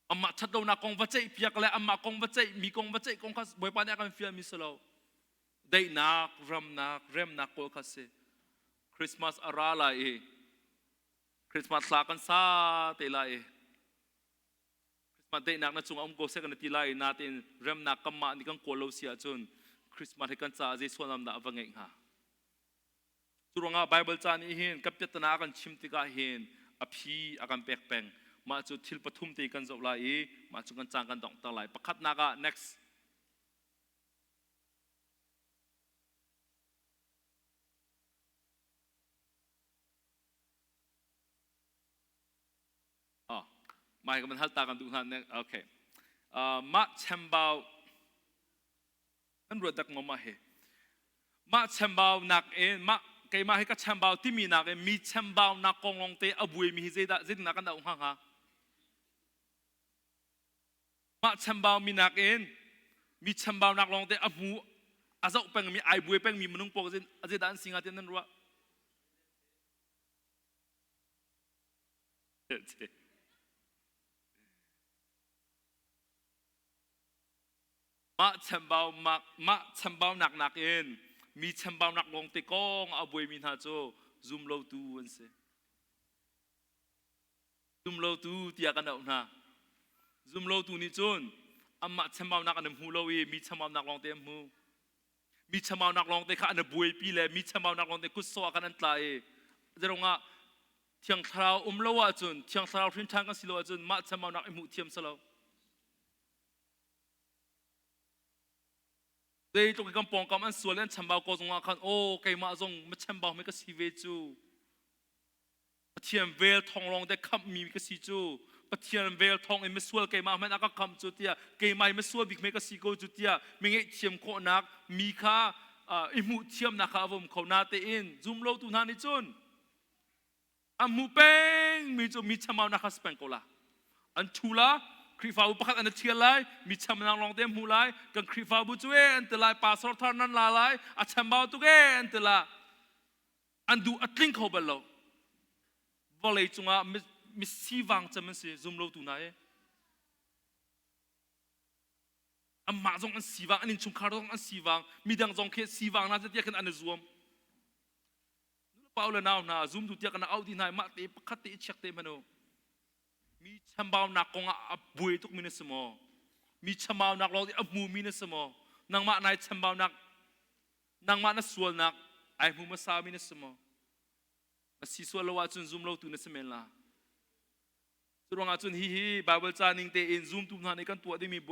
Amah ṭhatlonak kong va ceih piak le amah kong va ceih mi kong va ceih kong kha Bawipa nih a kan fialmi si lo. Daihnak, ramnak, remnak kawl kha si. Christmas a ra lai i Christmas hla kan sa te lai i Christmas daihnak na cungah um ko seh kan ti lai i natein remnak kanmah nih kan kawl lo si ahcun Christmas hi kan caah zei sullam dah a va ngeih hnga? Cu ruangah Baibal ca nih hin kan piahtana a kan chim tikah hin a phi a kan pek peng. Mah cu thil pathum te kan zoh lai i mah cu kan caan kan donghter lai. Pakhatnak ah next. Oh, mai ka man hal ta kan duh hna. Okay. Mah chambau an ruat dak maw mah hi mah chambau nak in mah keimah hi ka chambau timi nak in mi chambau nak kong lawng te a buai mi hi zeidah zeitindah kan auh hnga hnga mah chambau mi nak in mi chambau nak lawng te a hmu a zoh peng mi ai buai peng mi minung pawl zeidah an si hnga tiah nan ruah Mah chambau mah chambaunak nakin mi chambaunak lawng te kong a buaimi hna cu zumlotu an si. Zumlotu tiah kan auh hna. Zumlotu nih cun anmah chambaunak an hmu lo i mi chambaunak lawng te an hmu. Mi chambaunak lawng te kha an i buaipi le mi chambaunak lawng te kutsawh ah khan an tla i zeirungah Thiang Thlarau um lo ahcun Thiang Thlarau hrin ṭhan kan si lo ahcun mah chambaunak i hmuh thiam si lo. Zeitluk i kan pawngkam an sual i an chambau ko zongah khan aw keimah zong ma chambau mi ka si ve cu. Pathian vel thawng lawng te khamh mi ka si cu. Pathian vel thawng in misual keimah hmanh a ka khamh cu tiah keimah i misual bik me ka si ko cu tiah mi ngaihthiam khawhnak mi kha i hmuh thiamnak kha a vom kho na tein zum lo tu hna nih cun a hmu peng mi cu mi chamaunak kha si peng ko la an thu la Khrihfabu pakhat an thial lai mi chamnak lawng te hmu lai kan Khrihfabu cu e an ti lai pastor thar nan la lai a chambau tuk e an ti la an duh a tling kho bal lo vawlei cungah mi sivang cem an si zum lo tu na e Amah zong an sivang, an innchungkhar zong an sivang, midang zong khi sivang na tiah khin an i zuam. Nulepa le nau hna zumtu tiah kan auh dih hna mah te pakhat te i check te hmanh u. Mi chambaunak kong ah a buai tuk mi na si maw? Mi chambaunak lawng a hmu mi na si maw? Nangmah nai chambaunak nangmah na sualnak ai hmu hmasa mi na si maw? Na si sual lo ahcun zum lo tu na si men la. Cu ruangah cun hihi Bible ca ning tein zumtu hna nih kan tuah dingmi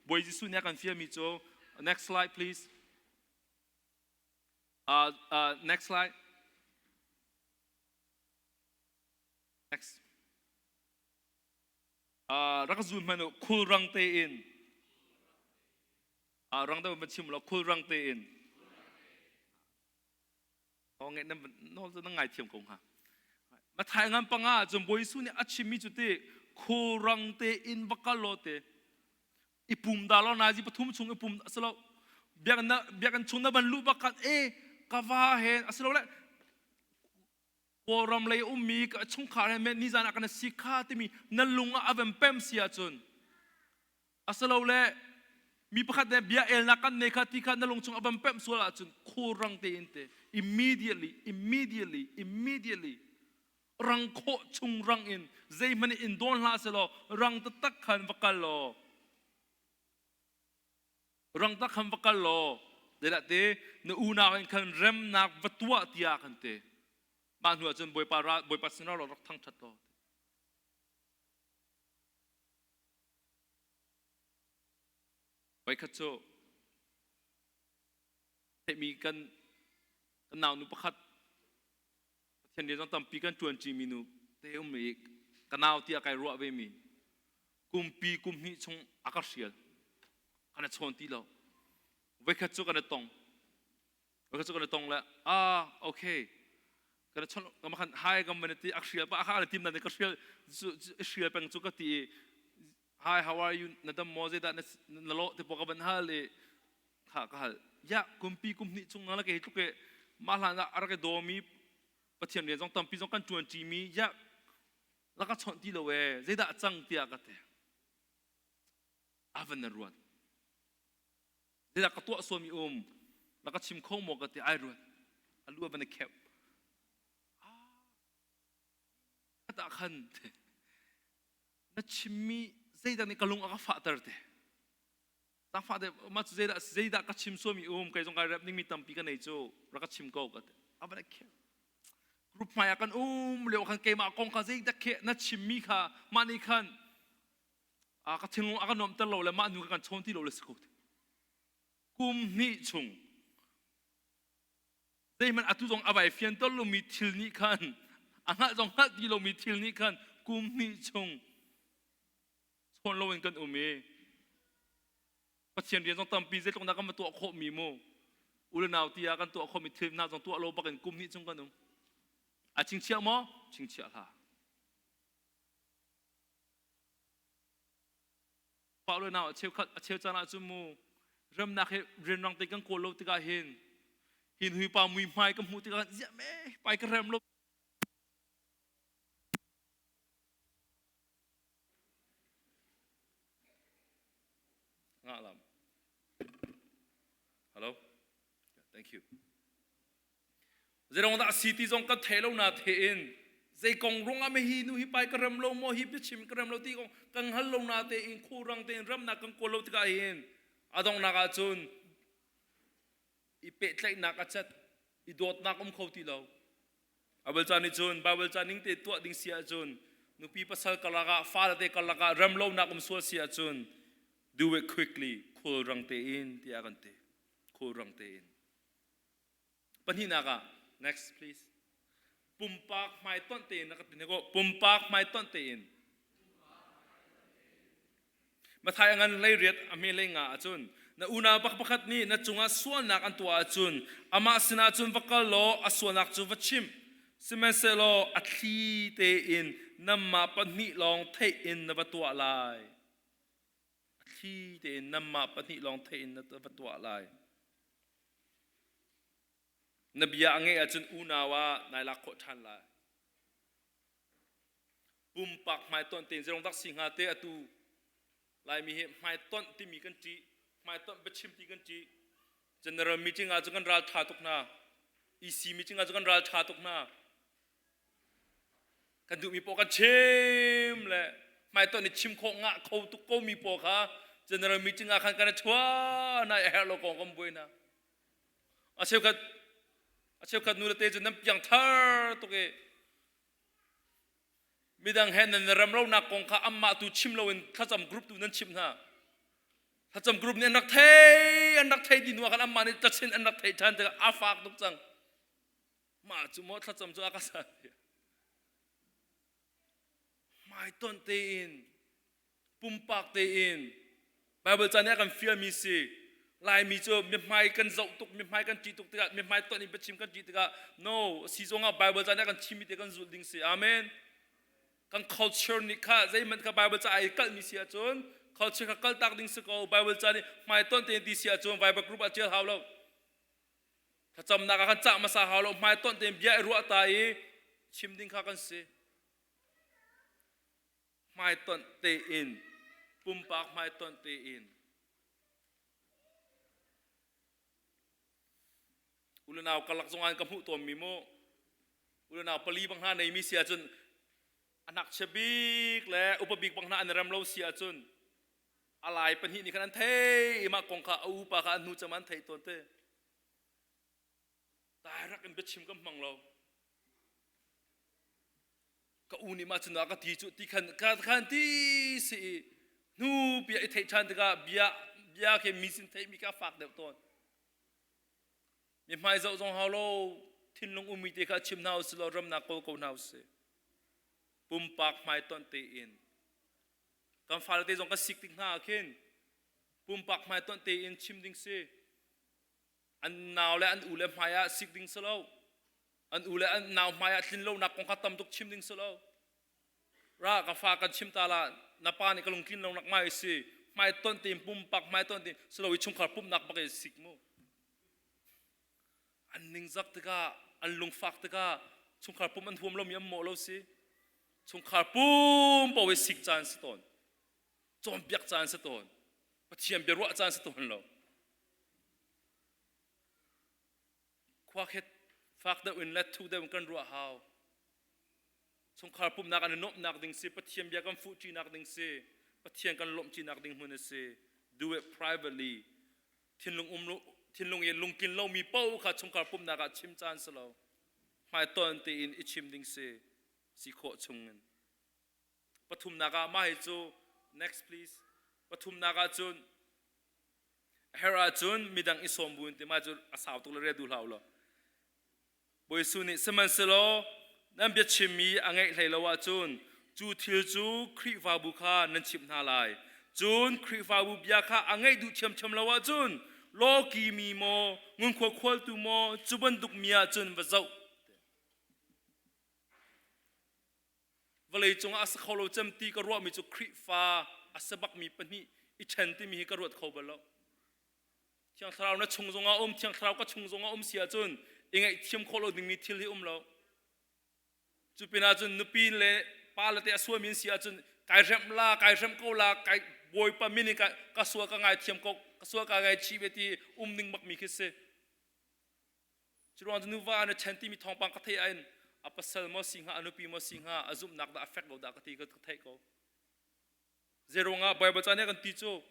Bawi Jesuh nih a kan fialmi cu next slide please. Next slide. Next. Rak zun hmanh u khulrang tein. Rang deuh va chim law khulrang tein. Nge na nawl cu na ngaithiam ko hnga. Mathai ngan panga cun Bawi Jesuh nih a chimmi cu ti khurang te in va kal law te i pum da law nazi pathum chung i pum asilo biakinn biakinn chung na van luh bak khan e ka va he asilo le Kawlram lei ummi ka chungkhar he men nizan ah kan si kha timi na lung ah a van pem si ahcun Asilole mi pakhat nih bia elnak kan nei kha ti kha na lung chung a van pemh sual ahcun khulrang tein te immediately immediately immediately rang khawh chung rang in zeihmanh in dawn hlah selaw rang taktak khan va kal law rang tak khan va kal law zeidah te na unau in khan remnak va tuah tiah kan ti mah hnu ahcun bawipa bawipa sinah rak thangṭhat law Voikhat cu theihmi kan kan naunu pakhat Pathian rian zong tampi kan ṭuanṭimi nu te um i ka nau tiah kai ruah vemi kumpi kum hnih chung a ka hrial kan i chawn ti lo voikhat cu kan i tong voikhat cu kan i tong le ah okay kan chon ka khan hai kam man ti ak hrial pa kha na tim na ka hrial hrial peng chu ka ti hi how are you na dam mo zeidah na lo te po ka ban hal i kha ka hal ya kumpi kum hnih chung na la ke tluk ke ma hlan ah arak do mi pathian rian zong tampi zong kan tuan ṭi mi ya laka chon ti lo e zeidah cang tiah ka te avan na ruat Zeidah ka tuah sualmi um na ka chim kho maw ka ti ai ruat. A lu a van i kheuh. Ah, ah khan na chimmi zeidah nih ka lung a ka fahter te. Zaangfah te mah cu zeidah zeidah ka chim sualmi um kei zong kai rep dingmi tampi ka nei cu rak ka chim ko ka ti. A van i kheuh. Group hmai ah kan um lio khan keimah kong kha zeidak khi na chimmi kha mah nih khan a ka thinlung a ka nuamhter lo le mah nu ka kan chawn ti lo le si ko. Kum hnih chung zeihmanh atu zong a vai fian tol lomi thil nih khan a hngalh zong hngalh ti lomi thil nih khan kum hnih chung chawn loin kan um i Pathian rian zong tampi zeitluk dah kan va tuah khawhmi mu u le nau ti ah kan tuah khawhmi thil hna zong tuah lo bakin kum hnih chung kan um. A chingchiah maw? Chingchiah hlah. Pa le nau a cheukhat a cheu caan ahcun mu remnak hi rianrang te kan kawl lo tikah hin hin hui pa mui hmai ka hmuh tikah ziah me pai ka rem lo. Ngah lam. Hello. Thank you. Zeirong dah si ti zong kan thei lo na the in zei kong rung ah hi nu hi pai ka rem lo maw hi biachim ka rem lo ti kong kan hal lo na te in khu rang te in ramnak kan kawl lo tikah hin adongnak ah cun i pehtlaihnak a cat i dawtnak um kho ti lo. Bible ca nih cun Bible ca ning te tuah ding si ahcun nupi pasal karlak ah fale te karlak ah remlonak um sual si ahcun do it quickly khulrang tein tiah kan ti. Khulrang tein. Pahnihnak ah next please. Pumpak hmaitonh tein na ka ti ko pumpak hmaitonh tein. Matthai a ngan 18 a hme 15 ahcun na unau pakhat nih na cungah sualnak an tuah ahcun amah sinah cun va kal law a sualnak cu va chim. Sihmanhsehlaw a thli tein nanmah pahnih lawng theih in na va tuah lai. A thli tein nanmah pahnih lawng theih in na va tuah lai. Na bia a ngeih ahcun unau ah nai lak khawh ṭhan lai. Pumpak hmaitonh tein zeirong dak si hnga te atu Laimi hi hmaitonh timi kan ṭih, hmaitonh biachim ti kan ṭih. General meeting ah cun kan ral ṭha tuk hna. EC meeting ah cun kan ral ṭha tuk hna. Kan duhmi paoh kan chim le hmaitonh i chim khawh ngah kho tuk komi pawl kha general meeting ah khan kan i chuah na a herh lo kong kan buai hna. A cheukhat a cheukhat nu le te cu nan piangthar tuk i midang he nan rem lonak kong kha anmah tu chim loin thlacam group tu nan chimh hna. Thlacam group nih an rak thei an rak thei dih hnu ah khan anmah nih tlachin an rak theih ṭhan tikah a fak tuk cang. Mah cu maw thlacam cu a ka sa. Hmaitonh tein pumpak tein Bible ca nih a kan fialmi si Laimi cu mihmai kan zoh tuk mihmai kan ṭih tuk tikah mihmai ton in biachim kan ṭih tikah no si zongah Bible ca nih a kan chimmi te kan zulh ding si amen kan culture nih kha zeihmanh kha Bible ca ai kalhmi si ahcun culture kha kaltak ding si ko Bible ca nih hmaitonh tein ti si ahcun Bible group ah ṭial hau lo thlacamnak ah kan cah hmasa hau lo hmaitonh tein bia i ruah ta i chim ding kha kan si hmaitonh tein pumpak hmaitonh tein ulenau karlak zong ah ka hmuh tawnmi mu ulenau pali bang hna neimi si ahcun a ngakchia bik le upa bik bang hna an rem lo si ahcun a lai pahnih nih khan an thei i mah kong kha a upa kha an hnu cem an theih tawn te Direct in biachim kan hmang lo. Ka u nih mah cu na ka ti cu ti khan ka khan ti si i hnu bia i theih ṭhan tikah bia bia khi mi sin theihmi kha fak deuh tawn. Mi hmai zoh zong hau lo thinlung ummi te kha chim hna usih law ramnak kawl ko hna usih. Pumpak hmaitonh tein kan fale te zong kan sik tik hna ah khin pumpak hmaitonh tein chim ding si. An nau le an u le hmai ah sik ding si lo. An u le an nau hmai ah tlin lonak kong kha tam tuk chim ding si lo. Ra ka fa kan chim ta la na pa nih ka lungtlin lonak mai si hmai ton tein pumpak hmai ton tein si lo i chungkhar pumhnak bak i sik mu. An ningzak tikah an lungfak tikah chungkhar pum an huam lomi an mawh lo si. Chungkhar pum paoh i sik caan si tawn. Cawnpiak caan si tawn. Pathian biaruah caan si tawn lo. Khua khet fak deuh in le thu deuh in kan ruah hau. Chungkhar pumhnak an i nuamhnak ding si, Pathian bia kan fuhṭinak ding si, Pathian kan lawmhṭinak ding hmun a si. Do it privately. Thinlung um thinlung i lungtlin lomi paoh kha chungkhar pumhnak ah chim caan si lo. Hmaitonh tein i chim ding si si khawh chungin. Pathumnak ah mah hi cu next please. Pathumnak ah cun herh ahcun midang i sawm buin ti mah cu a sau tuk le rel duh hlah u law. Bawi Jesuh nih sihmanhsehlaw nan biachimmi a ngeih hlei lo ahcun cu thil cu Khrihfabu kha nan chimh hna lai. Cun Khrihfabu bia kha a ngaih duh ṭhiamṭhiam lo ahcun lawki mi maw, ngunkhua khualtu maw, cu bantuk mi ah cun va zoh. Vawlei cungah a si kho lo cem ti ka ruahmi cu Khrihfa a si bakmi pahnih i ṭhen timi hi ka ruat kho bal lo. Thiang Thlarau na chung zongah um, Thiang Thlarau ka chung zongah um si ahcun i ngaihthiam khawh lo dingmi thil hi um lo. Cu pinah cun nupi le pa le te a sualmi an si ahcun kai hremh la, kai hremh ko la, kai Bawipa min in ka, ka sual ka ngaithiam ko, ka sual ka ngaichih ve ti um ning bakmi khi si. Cu ruang cu nuva an i ṭhen timi thawngpang ka theih ah in a pasal maw si hnga, a nupi maw si hnga, a zumhnak dah a fek lo dah ka ti ka theih ko. Zeiruangah Baibal ca nih a kan ti cu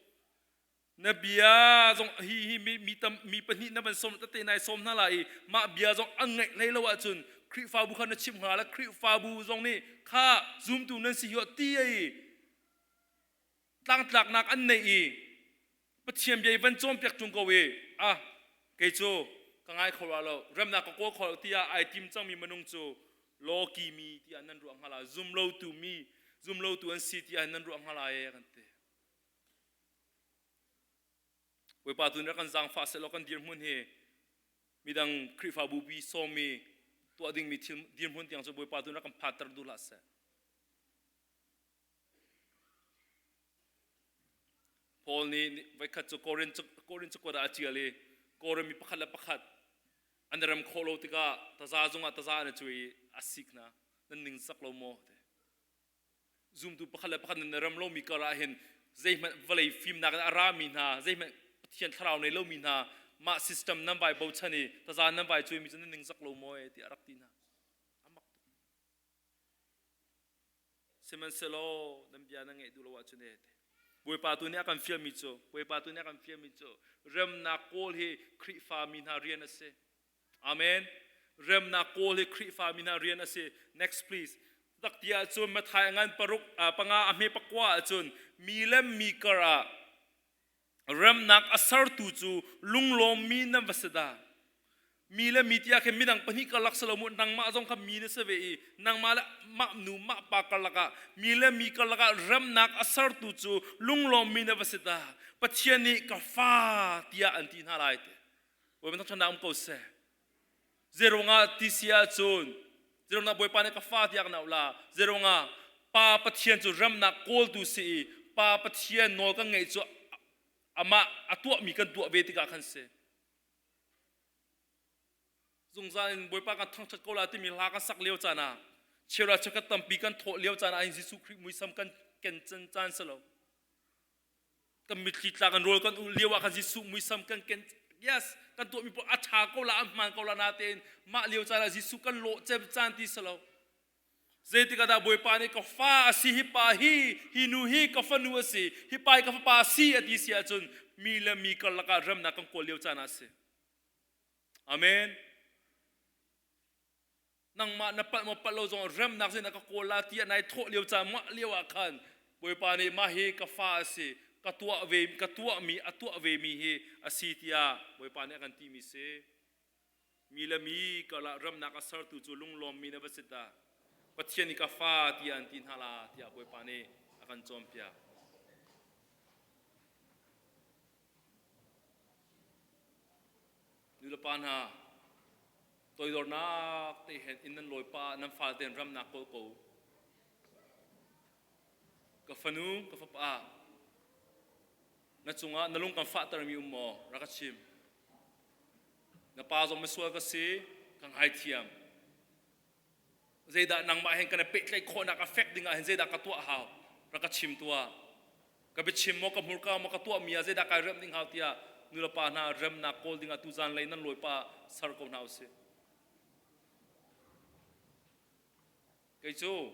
na bia zong hi hi mi, mi tam mi pahnih na van sawm tete nai sawm hna lai i mah bia zong an ngaih hlei lo ahcun Khrihfabu kha na chimh hna la Khrihfabu zong nih kha zumtu nan si hi ti ei tlangtlaknak an nei i Pathian bia i van cawnpiak ṭung ko i ah kei cu ka ngai kho ra lo remnak ka kawl kho lo tiah ai tim cangmi minung cu lawki mi tiah nan ruah hnga la zumlotu mi zumlotu an si tiah nan ruah hnga lai kan ti Bawipa tu nih kan zaangfah sehlaw kan dirhmun hi midang Khrihfabu pi sawmi tuah dingmi thil dirhmun tiang cu Bawipa tu nih kan phatter duh hlah seh. Paul nih voikhat cu Korin cakuat ah a ṭial i Korin mi pakhat le pakhat an i rem khawh lo tikah taza zungah taza an i cuai i a sik hna. Nan ningzak lo maw? Zumtu pakhat le pakhat nan i rem lomi kar ah hin zeihmanh vawlei fimnak in a rami hna, zeihmanh Pathian thlarau nei lomi hna mah system nan vai bochan i taza nan vai cuaimi cu nan ningzak lo maw tiah a rak ti hna. A mak tuk. Sihmanhsehlaw nan bia nan ngaih duh lo ahcun ee Bawipa tu nih a kan fialmi cu Bawipa tu nih a kan fialmi cu remnak kawl hi Khrihfa mi hna rian a si. Amen. Remnak kawl hi Khrihfa mi hna rian a si. Next please. Tak ti ahcun Matthai ngan paruk panga a hme pakua ahcun mi le mi kar ah Remnak a sertu cu lunglawmmi nan va si dah. Mi le mi tiah khin midang pahnih karlak si lo mu nangmah zong kha mi na si ve i nangmah le mah nu mah pa karlak ah mi le mi karlak ah remnak a sertu cu lunglawmmi na va si dah. Pathian nih ka fa tiah an ti hna lai ti. Bawipa thangṭhatnak um ko seh. Zeruangah ti si ahcun zeruangah Bawipa nih ka fa tiah kan auh la zeruangah Pa Pathian cu remnak kawltu si i Pa Pathian nawl kan ngeih cu amah a tuahmi kan tuah ve tikah khan si. Zungzal in Bawipa kan thangṭhat ko la timi hla kan sak lio caan ah cheuhra cheukhat tampi kan thawh lio caan ah Jesuh Khrih muisam kan ken caan si lo. Kan mitthli tla kan rawl kan ulh lio ah khan Jesuh muisam kan ken yes kan tuahmi pawl a ṭha ko la a hmaan ko la natein mah lio caan ah Jesuh kan lawh cem caan ti si lo. Zeitik ah dah Bawipa nih ka fa a si hi pa hi hi nu hi ka fanu a si hi pa hi ka fapa a si a ti si ahcun mi le mi karlak ah remnak kan kawl lio caan ah a si. Amen. Nangmah na palh maw palh lo zong remnak zeidah ka kawl la tiah nai thawh lio caan mah lio ah khan Bawipa nih mah hi ka fa a si ka tuah ve ka tuahmi a tuah ve mi hi a si tiah Bawipa nih a kan timi si. Mi le mi karlah remnak a sertu cu lunglawmmi na va si dah. Pathian nih ka fa tiah an ti hna la tiah Bawipa nih a kan cawnpiak. Nulepa hna, toidornak te hen inn nan lawi pa nan fale tein ramnak kawl ko. Ka fanu, ka fapa, na cungah na lung kan fahtermi um maw? Rak ka chim. Na pa zong misual ka si, ka ngaithiam. Zeidah nangmah hen kan i pehtlaih khawhnak a fek dingah hin zeidah ka tuah hau? Rak ka chim tuah. Ka biachim maw, ka hmurka maw, ka tuahmi ah zeidah kai remh ding hau tiah nulepa hna remnak kawl dingah tuzan lei nan lawipa ser ko hna usih. Kei cu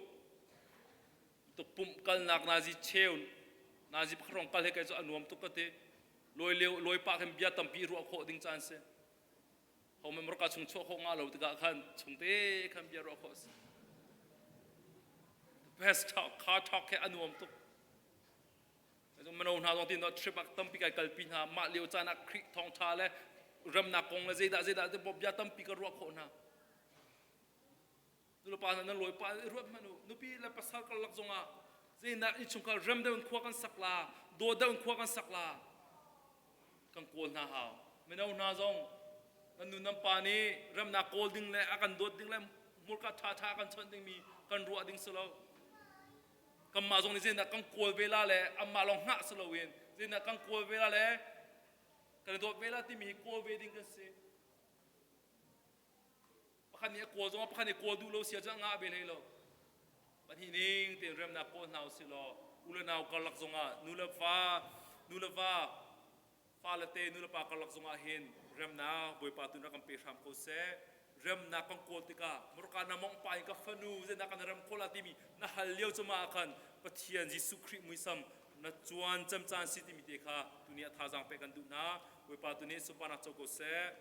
tukpumh kalnak nazi cheu nazi pakhat rong kal he kei cu a nuam tuk ka ti. Lawi lio lawi pah khin bia tampi ruah khawh ding caan si. Ho man morka chung chuah khawh nga lo tikah khan chungte khan bia ruah khawh a si. The best talk, car talk he a nuam tuk. Mino hna zong tin trip ah tampi kai kalpi hna mah lio caan ah Khrih thawngṭha le remnak kong le zeidah zeidah te bia tampi ka ruah khawh hna. Nulepa hna nan lawi pa ruat hmanh u. Nupi le pasal karlak zongah zeinak innchungkhar rem deuh in khua kan sak la, daw deuh in khua kan sak la. Kan kawl hna hau. Mino hna zong nan nu nan pa nih remnak kawl ding le a kan dawt ding le hmurka ṭhaṭha a kan chawnh dingmi kan ruah ding si lo. Kanmah zong nih zeidah kan kawl ve la le anmah lawng hngah si loin zeidah kan kawl ve la le kan i dawt ve la timi hi kawl ve ding kan si. Pakhat nih a kawl zongah pakhat nih kawl duh lo si ahcun a ngah ve hlei lo. Pahnih ning tein remnak kawl hna usih law u le nau karlak zongah nu le va nu le va fale te nu le pa karlak zongah hin remnak Bawipa tu na kan pe hram ko seh. Remnak kan kawl tikah murka na mong pa in ka fanu zeidah kan rem khaw la timi na hal lio cuma ah khan Pathian Jesuh Khrih muisam na cuan cam caan si timi te kha tuni ah thazaang pek kan duh hna. Bawipa tu nih sunparnak co ko seh.